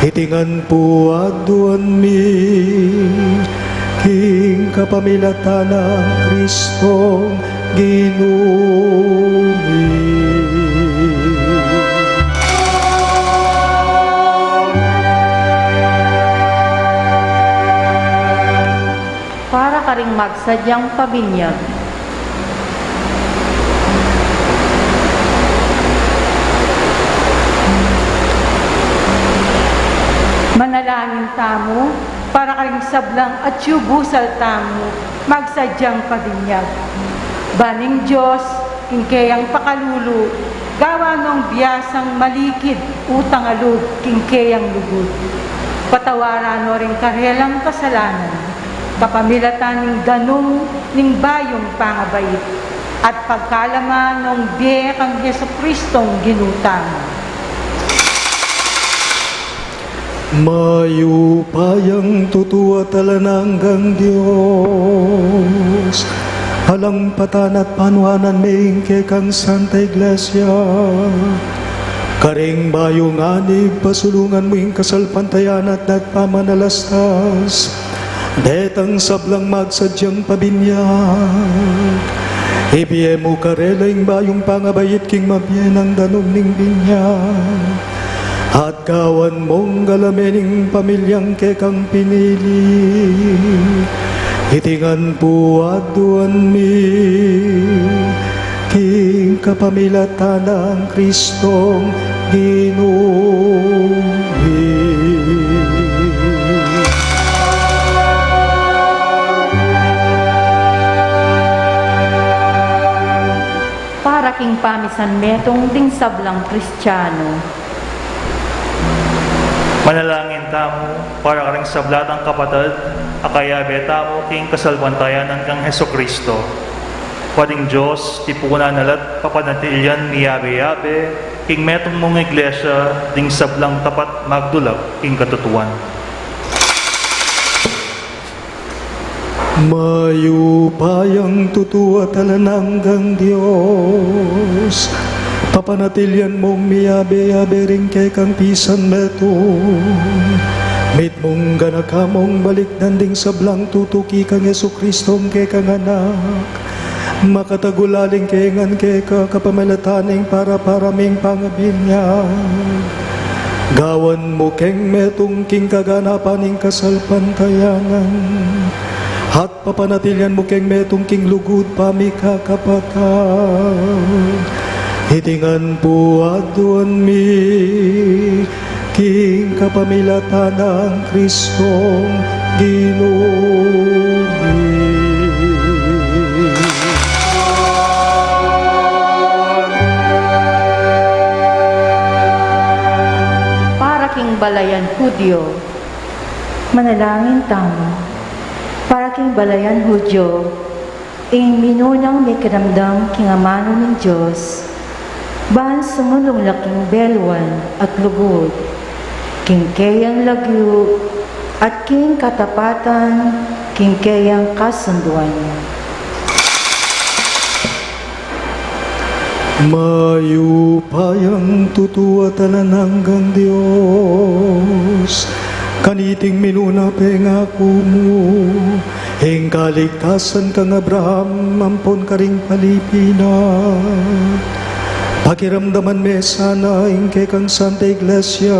Iti ngan pu aduan mi king kapamilatan nang Kristong Ginu mi. Para karing magsadyang pabinyag. Manalangin tamu para karing sablang atyu busal tamu magsadyang pabinyag. Ban ing Dios king keyang pakalulu, gawan nong biasang malikid utang a lub king keyang lugud. Patawaran no ring karelang kasalanan kapamilatan ning danum ning bayung pangabait at pagkalman nong bie kang Jesucristong Ginu tamu. Mayupayang tutu at alang anggang Dios, alampatan at panuanan me ing kekang Santa Iglesia. Karing bayung anib, pasulungan mu ing kasalpantayanan at pamanalastas detang sablang magsadyang pabinyag. Ibie mu karela ing bayung pangabait king mabie nang danum ning binyag. At gawan mong galame ning pamilyang kekang pinili. Iti ngan pu aduan mi king kapamilatan nang Kristong Ginu mi. Para king pamisan metung ding sablang Kristiano. Manalangin tamu para karing sabla tang kapatad a kayabe tamu king kasalpantayanan kang Jesucristo. Ing Dios tipunan na la't papanatilian miyabe-yabe king metung mung Iglesia ding sablang tapat magdulag king katutuan. Mayupayang tutu at alang anggang Dios, papanatilian mung miyabe-yabe ring kekang pisan metung. Mitmung ganaka mung balikdan ding sablang tutuki kang Jesucristong kekang Anak. Makatagulaling ke ngan keka kapamilatan ning para-para ming pangabinyag. Gawan mu keng metung king kaganapan ning kasalpantayanan, at papanatilian mu keng metung king lugud pamikakapatad. Iti ngan pu aduan mi king kapamilatan nang Kristong Ginu mi. Para king balayan Hudyo. Manalangin tamu. Para king balayan Hudyo, ing minunang mikiramdam king amanu ning Dios, ban sumulung la king beluan at lugud, king keyang lagyu, at king katapatan, king keyang kasunduan. Mayupayang tutu at alang anggang Dios, kaniting minuna pengaku mu, ing kaligtasan kang Abraham ampon karing palipinan. Pakiramdaman me sana ing kekang Santa Iglesia,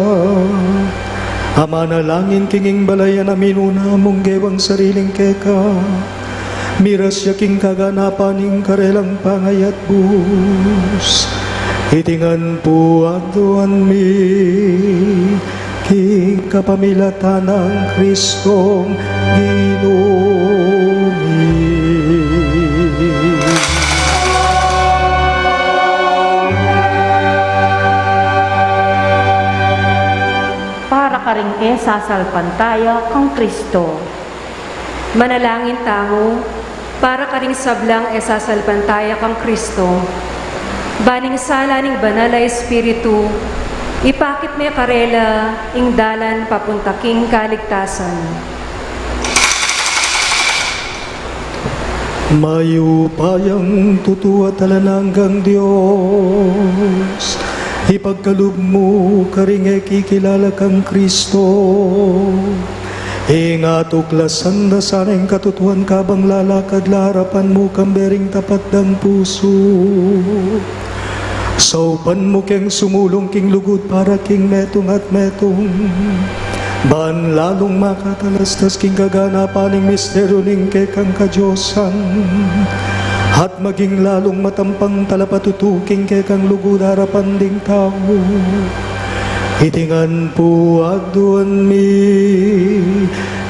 a manalangin king ing balayan a minuna mung gewang sariling keka, miras ya king kaganapan ning karelang pangayatbus. Iti ngan pu aduan mi king kapamilatan nang Kristong Ginu mi. Para karing e sasalpantaya kang Kristo. Manalangin tamu para karing sablang e sasalpantaya kang Kristo, ban ing sala ning Banal a Espiritu ipakit me karela ing dalan papunta king kaligtasan. Mayupayang tutu at alang anggang Dios, ipagkalub mu karing e kikilala kang Kristo ing atuklasan da sana ing katutuan kabang lalakad la arapan mu kambe ring tapat dang pusu. Saupan mu keng sumulung king lugud para king metung at metung, ban lalung makatalastas king kaganapan ning misteryu ning kekang kadiosan, at maging lalung matampang talapatutu king kekang lugud arapan ding tau. Iti ngan pu aduan mi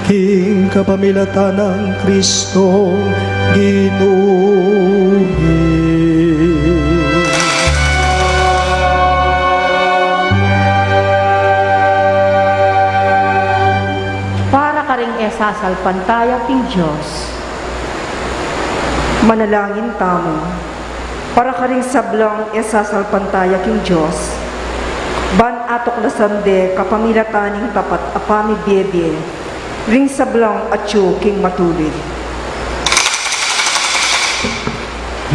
king kapamilatan nang Kristong Ginu mi. Para karing e sasalpantaya king Dios. Manalangin tamu para karing sablang e sasalpantaya king Dios, ban atuklasan de kapamilatan ning tapat a pamibiebie ring sablang atyu king matulid.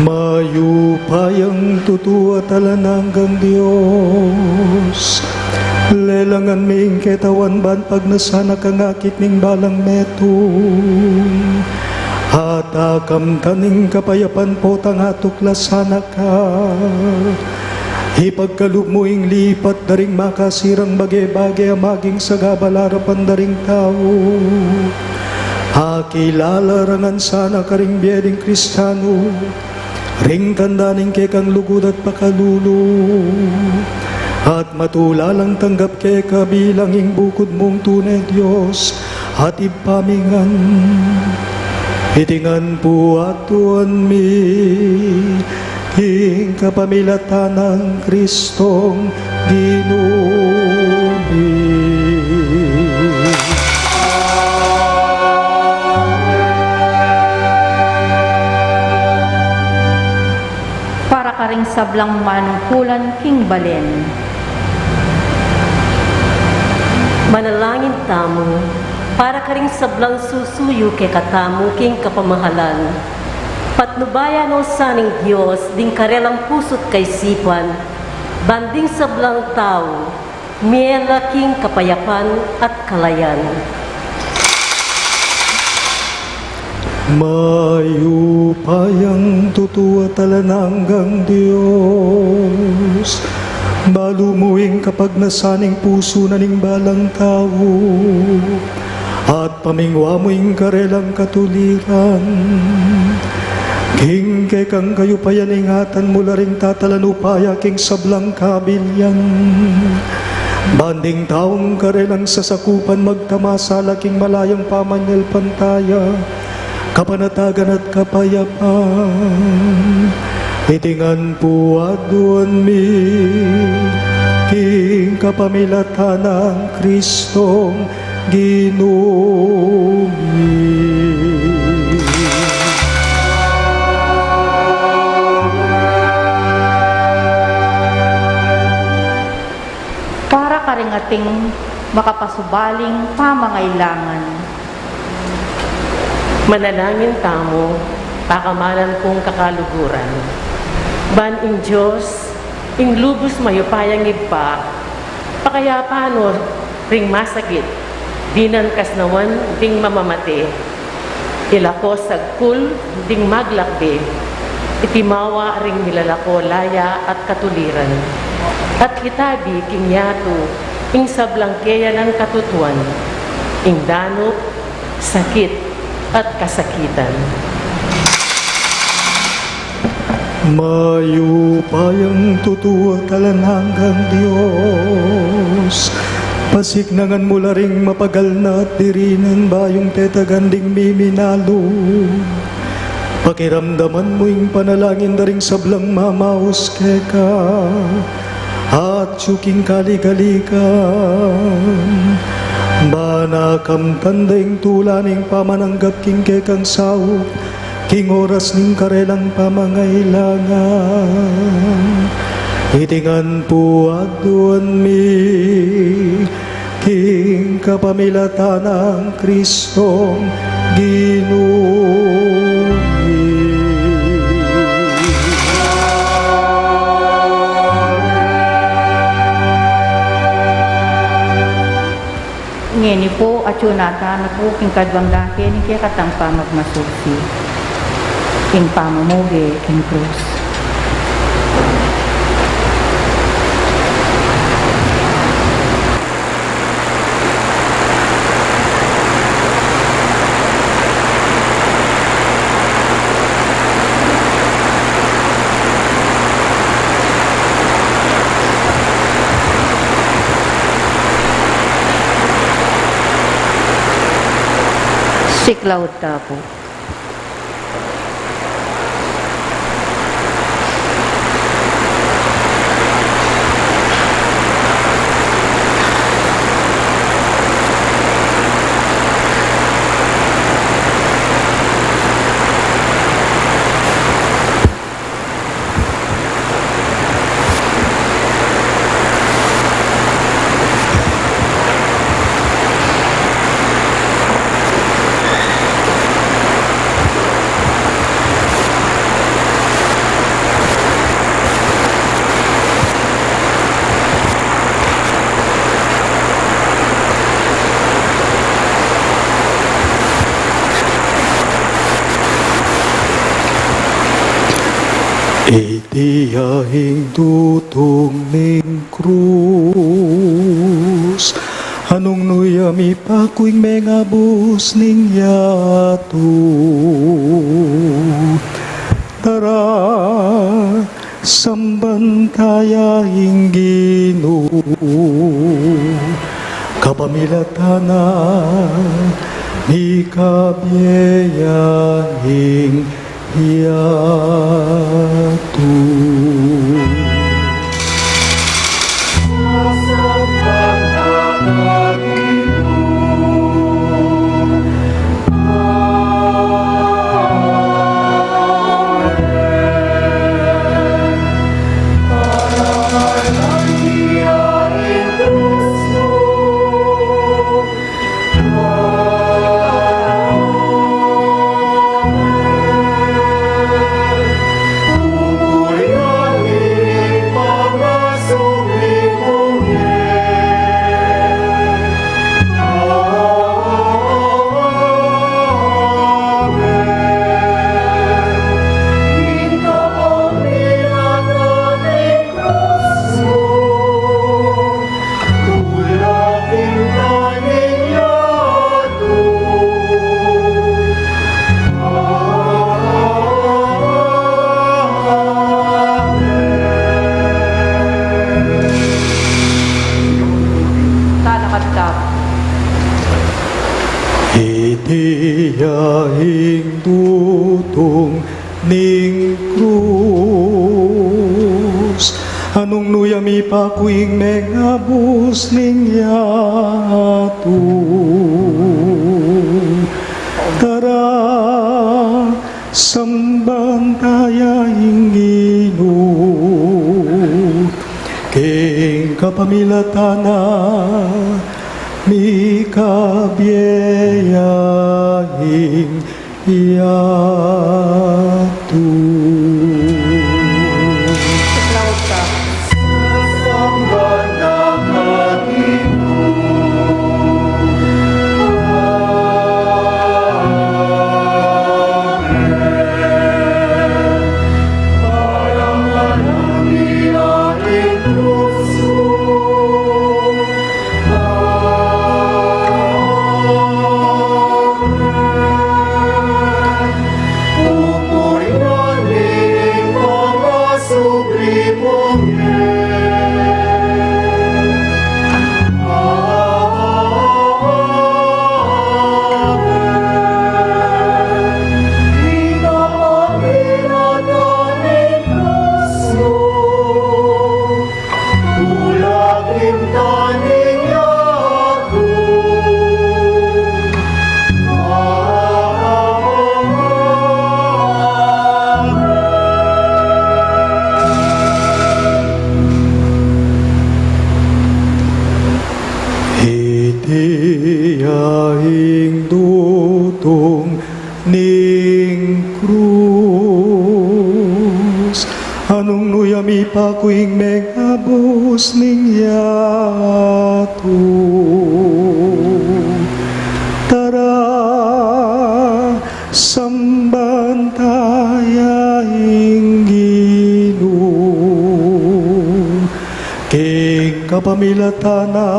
Mayupayang tutu at alang anggang Dios, lelangan mi ing ketawan ban pagnasan na kang akit ning balang metung, at akamtan ing kapayapan potang atuklasan na ka. Ipagkalub mu ing lipat da ring makasirang bage-bage a maging sagabal arapan da ring tau. Akilala ra ngan sana karing bie ding Kristianu ring tanda ning kekang lugud at pakalulu, at matula lang tanggap keka bilang ing bukud mung tune Dios at Ibpa mi ngan. Iti ngan pu aduan mi king kapamilatan nang Kristong Ginu mi. Para karing sablang manungkulan king balen. Manalangin tamu para karing sablang susuyu kekatamu king kapamahalan. Patnubayan no sa ning Dios ding karelang pusu't kaisipan, ban ding sablang tau mie la king kapayapan at kalayan. Mayupayang tutu at alang anggang Dios, balu mu ing kapagnasan ning pusu na ning balang tau, at pamingwa mu ing karelang katuliran. King kekang kayupayan ingatan mu la ring tatalan upaya king sablang kabilian, ban ding taung karelang sasakupan magtamasa la king malayang pamanyalpantaya, kapanatagan at kapayapan. Iti ngan pu aduan mi king kapamilatan nang Kristong Ginu mi. Para karing ating makapasubaling pamangailangan. Manalangin tamu, pakamalan kung kakaluguran. Ban ing Dios, ing lubus mayupayang Ibpa, pakayapan no ring masakit, dinan kasnawan ding mamamate, ilako sagkul ding maglakbe, Iti mawa ring milalako laya at katuliran, at itabi king yatu ing sablang keya nang katutuan, ing danup, sakit, at kasakitan. Mayupayang tutu at alang anggang Dios, pasiknangan mu la ring mapagal na at diri nang bayung tetagan ding miminalung. Pakiramdaman mu ing panalangin da ring sablang mamaus keka, at atyu king kaligaligan, ban akamtan da ing tula ning pamananggap king kekang saup, king oras ning karelang pamangailangan. Iti ngan pu aduan mi king kapamilatan nang Kristong Ginu mi. Ngeni pu, atyu na tana pu king kaduang dake ning kekatang pamagmasulsi, ing pamamuge king krus. Siklaud ta pu. Iti ya ing dutung ning krus, anung nu ya mipaku ing mengabus ning yatu. Tara, samban ta ya ing Ginu, kapamilatan na mikabie ya ing yatu. Tanakad ka. Iti ya ing dutung ning krus, anung nu ya mipaku ing mengabus ning yatu. Tara, samban ta ya ing Ginu, king kapamilatan na mikabie ya ing yatu. Tung ning krus, anung nu ya mipaku ing mengabus ning yatu. Tara, samban ta ya ing Ginu, king kapamilatan na,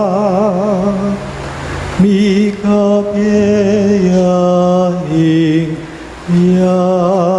mikapeya ing yatu.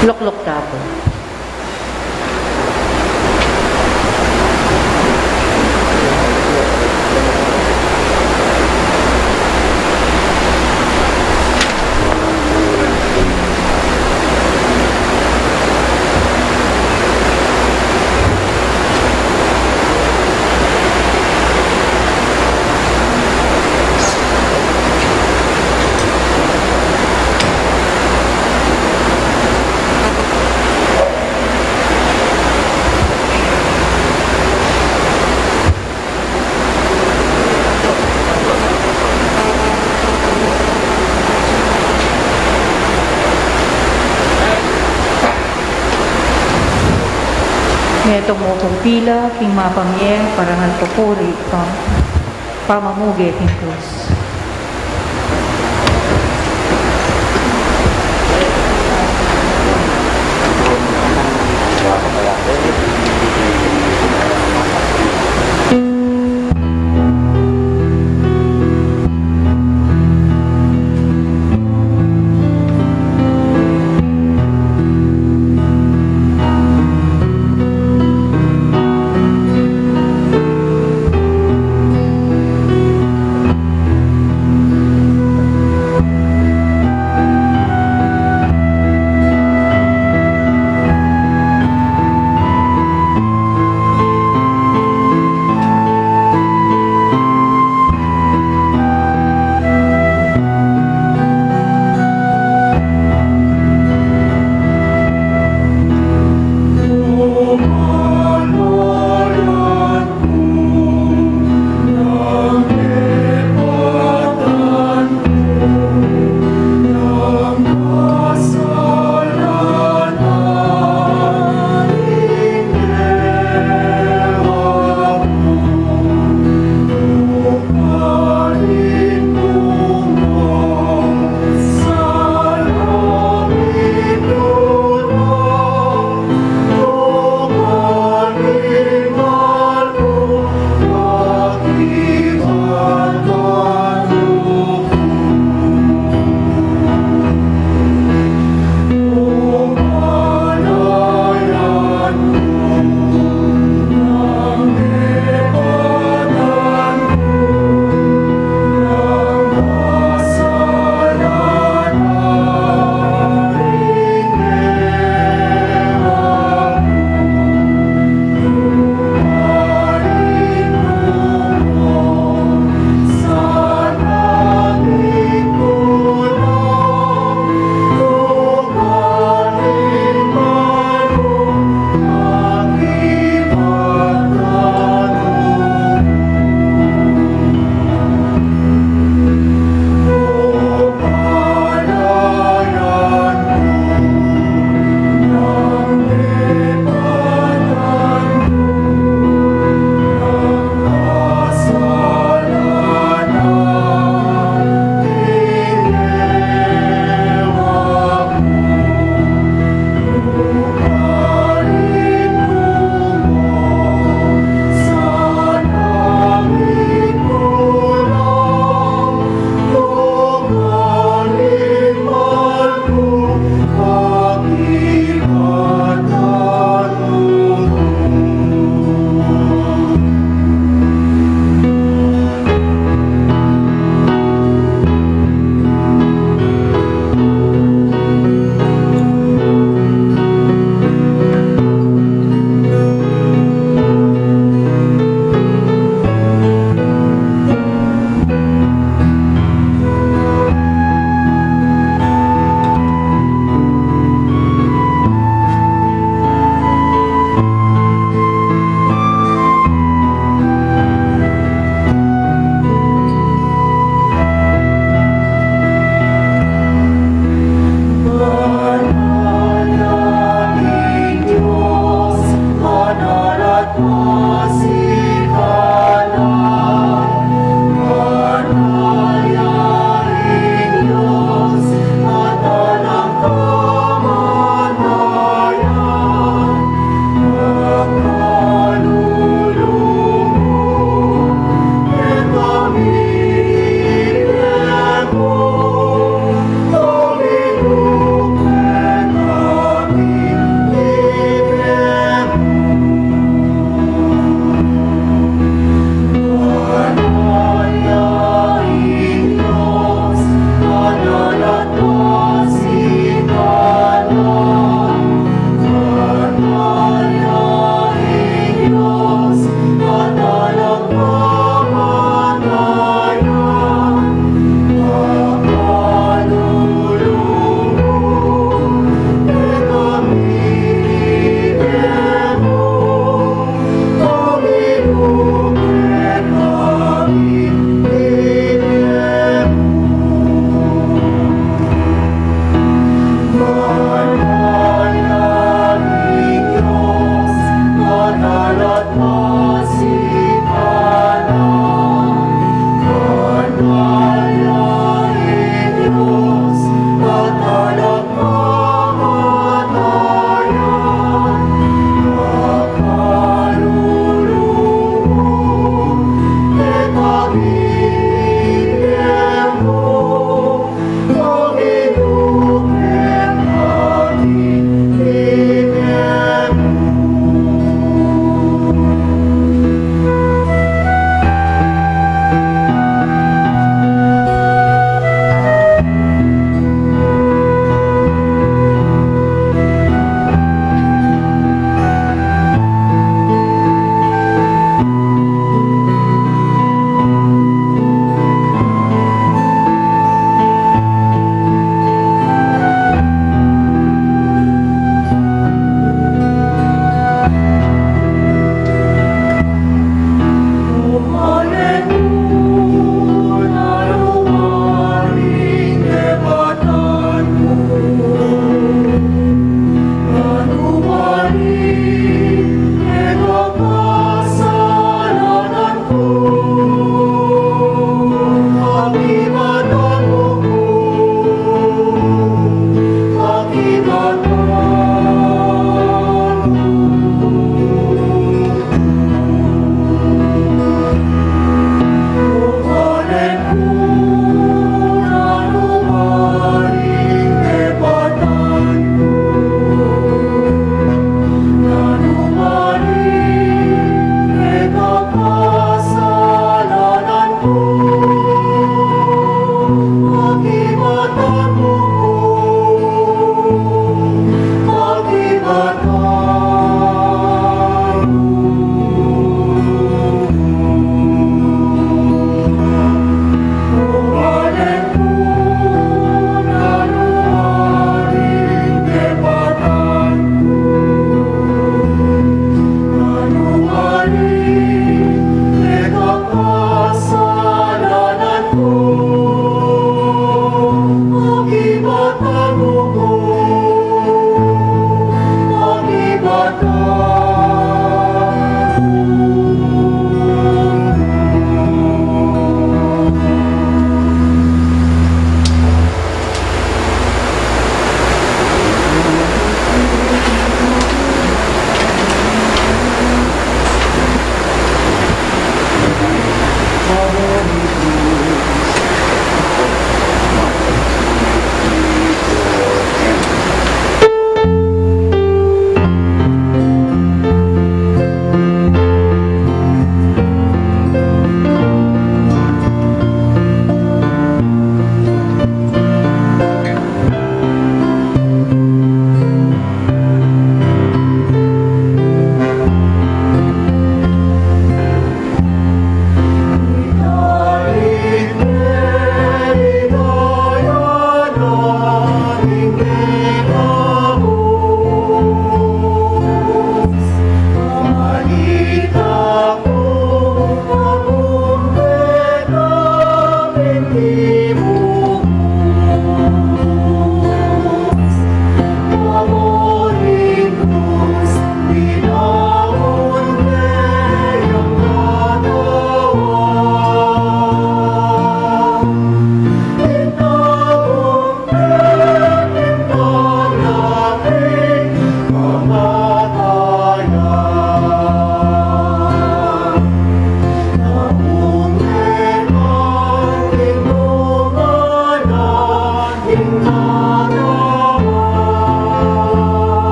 Lukluk ta pu. Ngeto mu kung pila king mapamieng parangal, papuri, pam-, pamamuge king krus.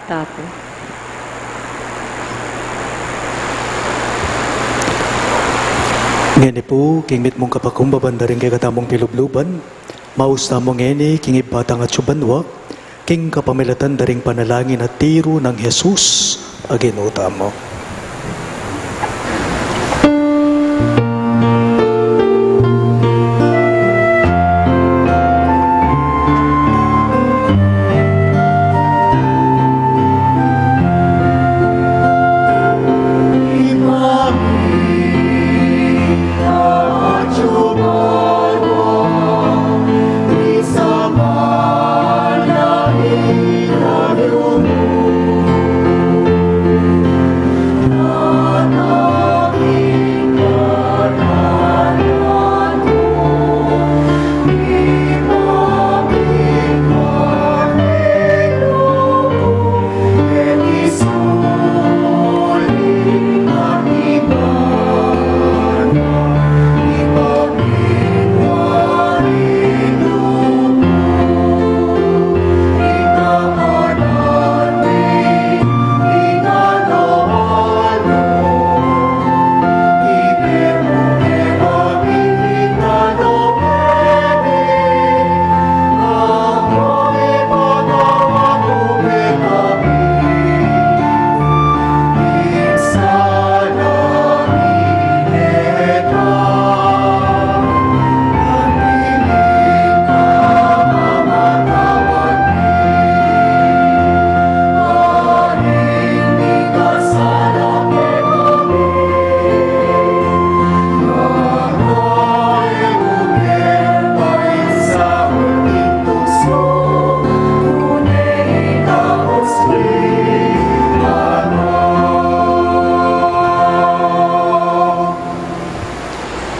Tapu. Ngeni pu, king mitmung kapakumbaban da ring kekatamung pilubluban, maus tamu ngeni king Ibpa tang atsu banua, king kapamilatan da ring panalangin a tiru nang Jesus a Ginu tamu.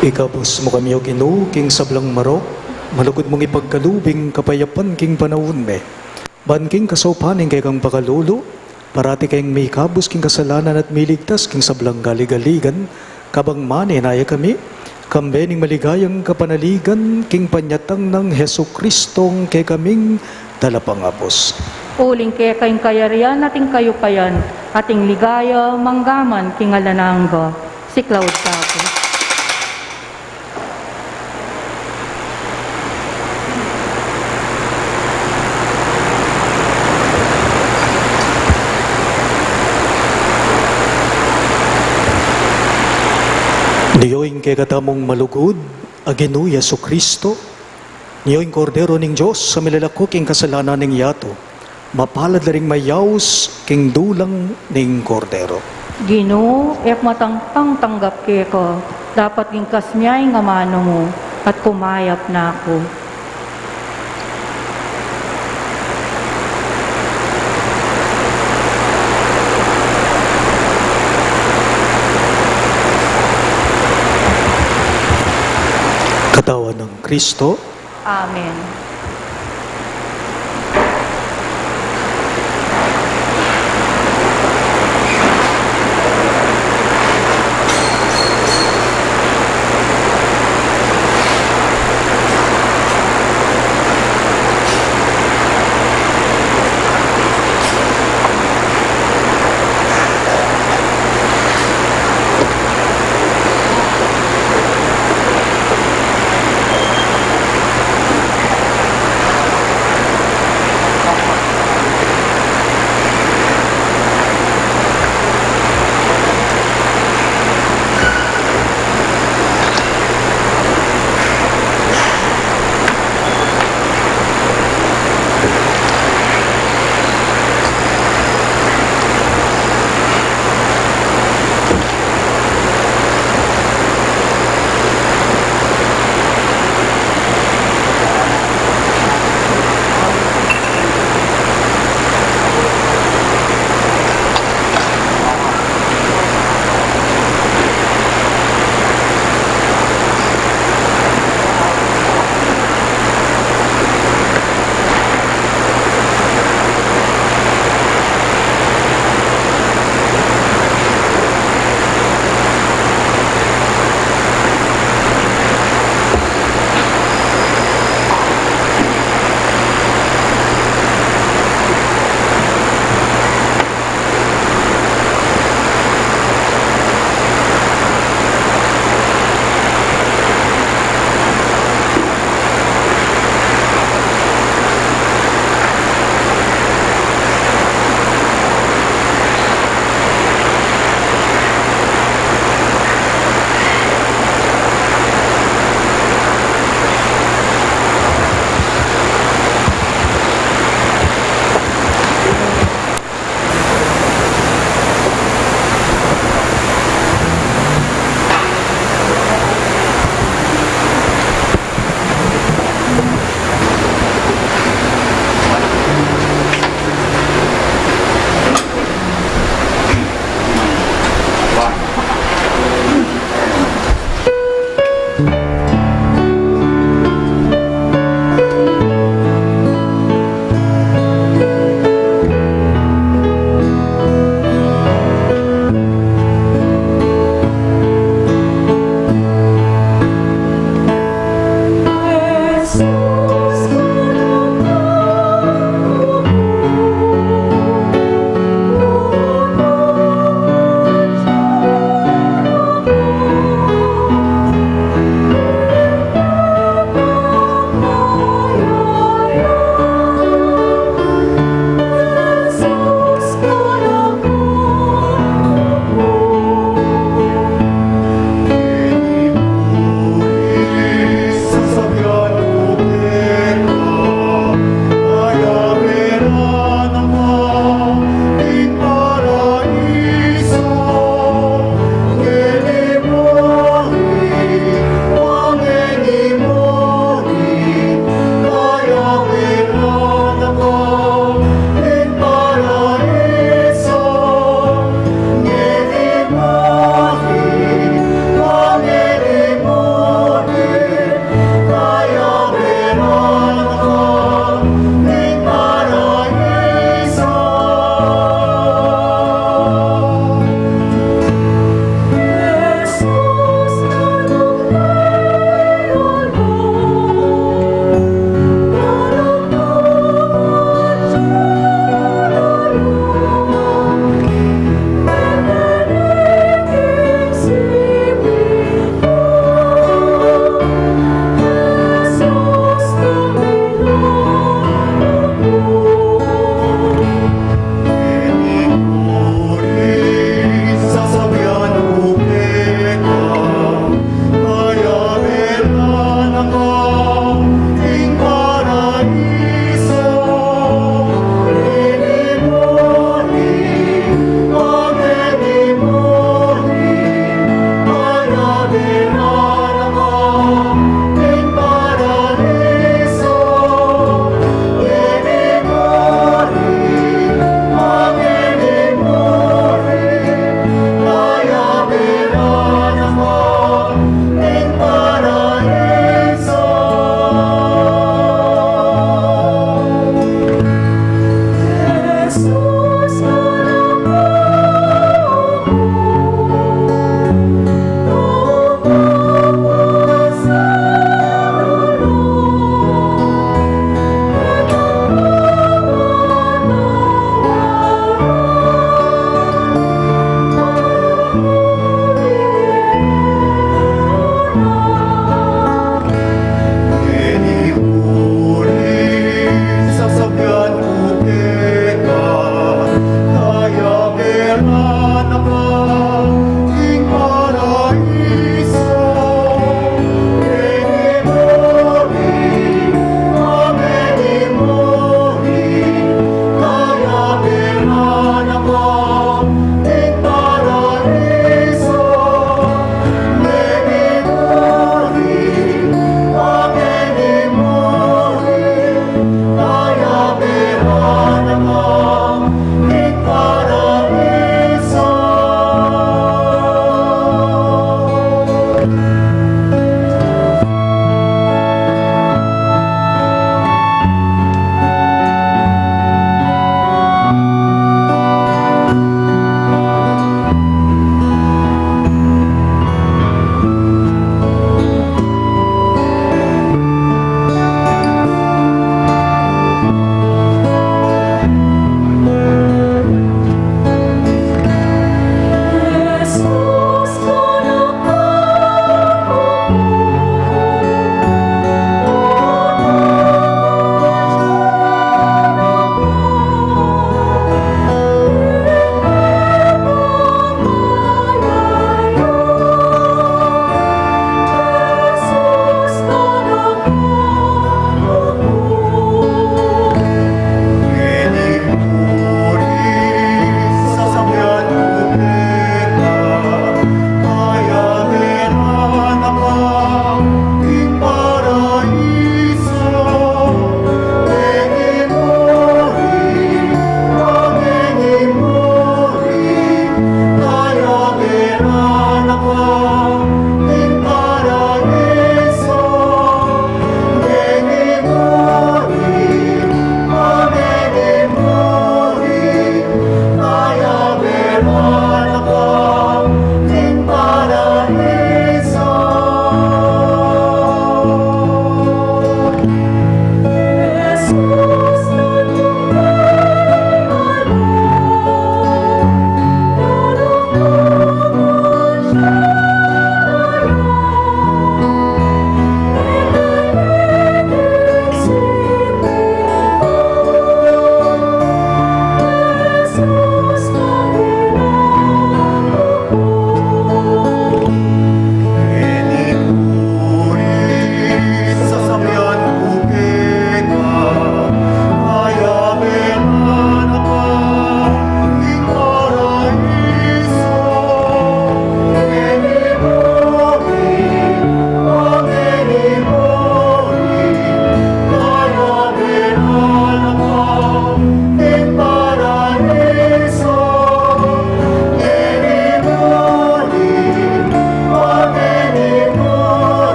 Ikabus mu kami, O Ginu, king sablang marok, malugud mung ipagkalub ing kapayapan king panaun mi. Ban king kasaupan ning kekang pakalulu, parati kaming mikabus king kasalanan at miligtas king sablang galigaligan, kabang manenaya kami, kambe ning maligayang kapanaligan king panyatang nang Jesucristong kekaming Talapangabus. Uling keka ing kayarian at ing kayupayan, at ing ligaya manggaman king alang angga. Siklaud tamu. Nio ing kekatamung malugud a Ginu Jesucristo, nio ing Kordero ning Dios a milalako king kasalanan ning yatu. Mapalad la ring mayaus king dulang ning Kordero. Ginu, e ku matangtang tanggap keka, dapot king kasnya ing amanu mu, at kumayap na ku. Katawan nang Kristo. Amen.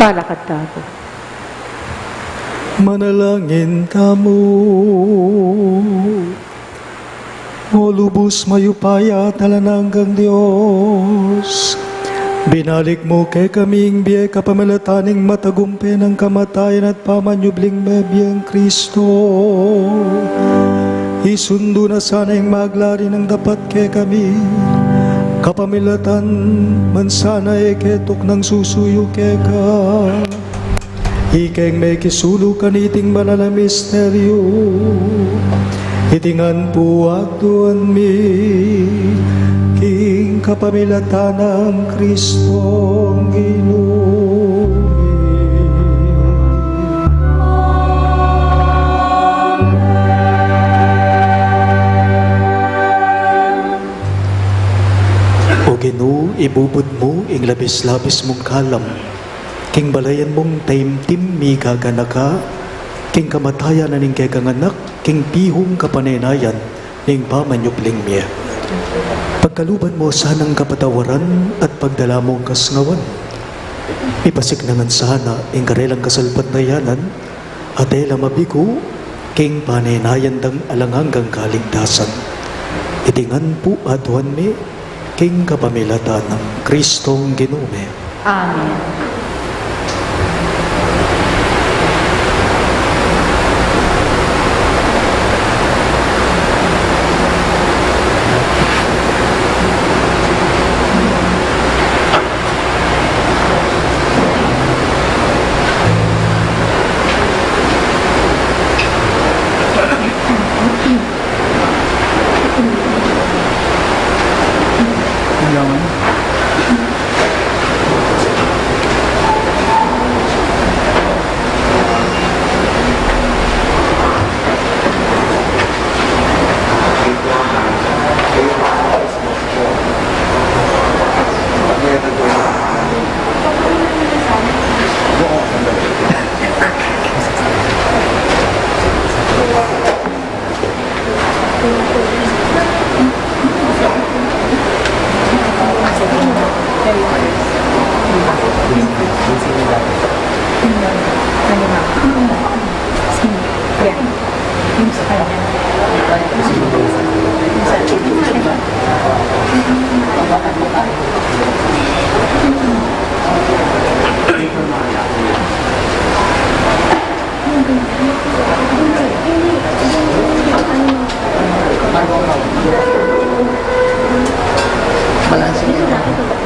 Talakad tamu. Manalangin tamu. O lubus mayupaya at alang anggang Dios, binalik mu kekami ing bie kapamilatan ning matagumpe nang kamatayan at pamanyubling mie, biang Kristo. Isundu na sana ing maglari nang dapat kekami, kapamilatan man sana e ketuknang susuyu keka. Ikeng mekisulu kaniting banal a misteryu, iti ngan pu aduan mi king kapamilatan nang Kristong Ginu mi. O Ginu, ibubud mu ing labis-labis mung kalam king balayan mung taimtim migaganaka king kamatayan na ning kekang Anak, king pihung kapanenayan ning pamanyubling mie. Pagkaluban mu sanang kapatawaran at pagdala mung kasngawan. Ipasik na ngan sana ing karelang kasalpantayanan, at e la mabiku king panenayan dang alang anggang kaligtasan. Iti ngan pu aduan mi king kapamilatan nang Kristong Ginu mi. Amen. Balanse niya.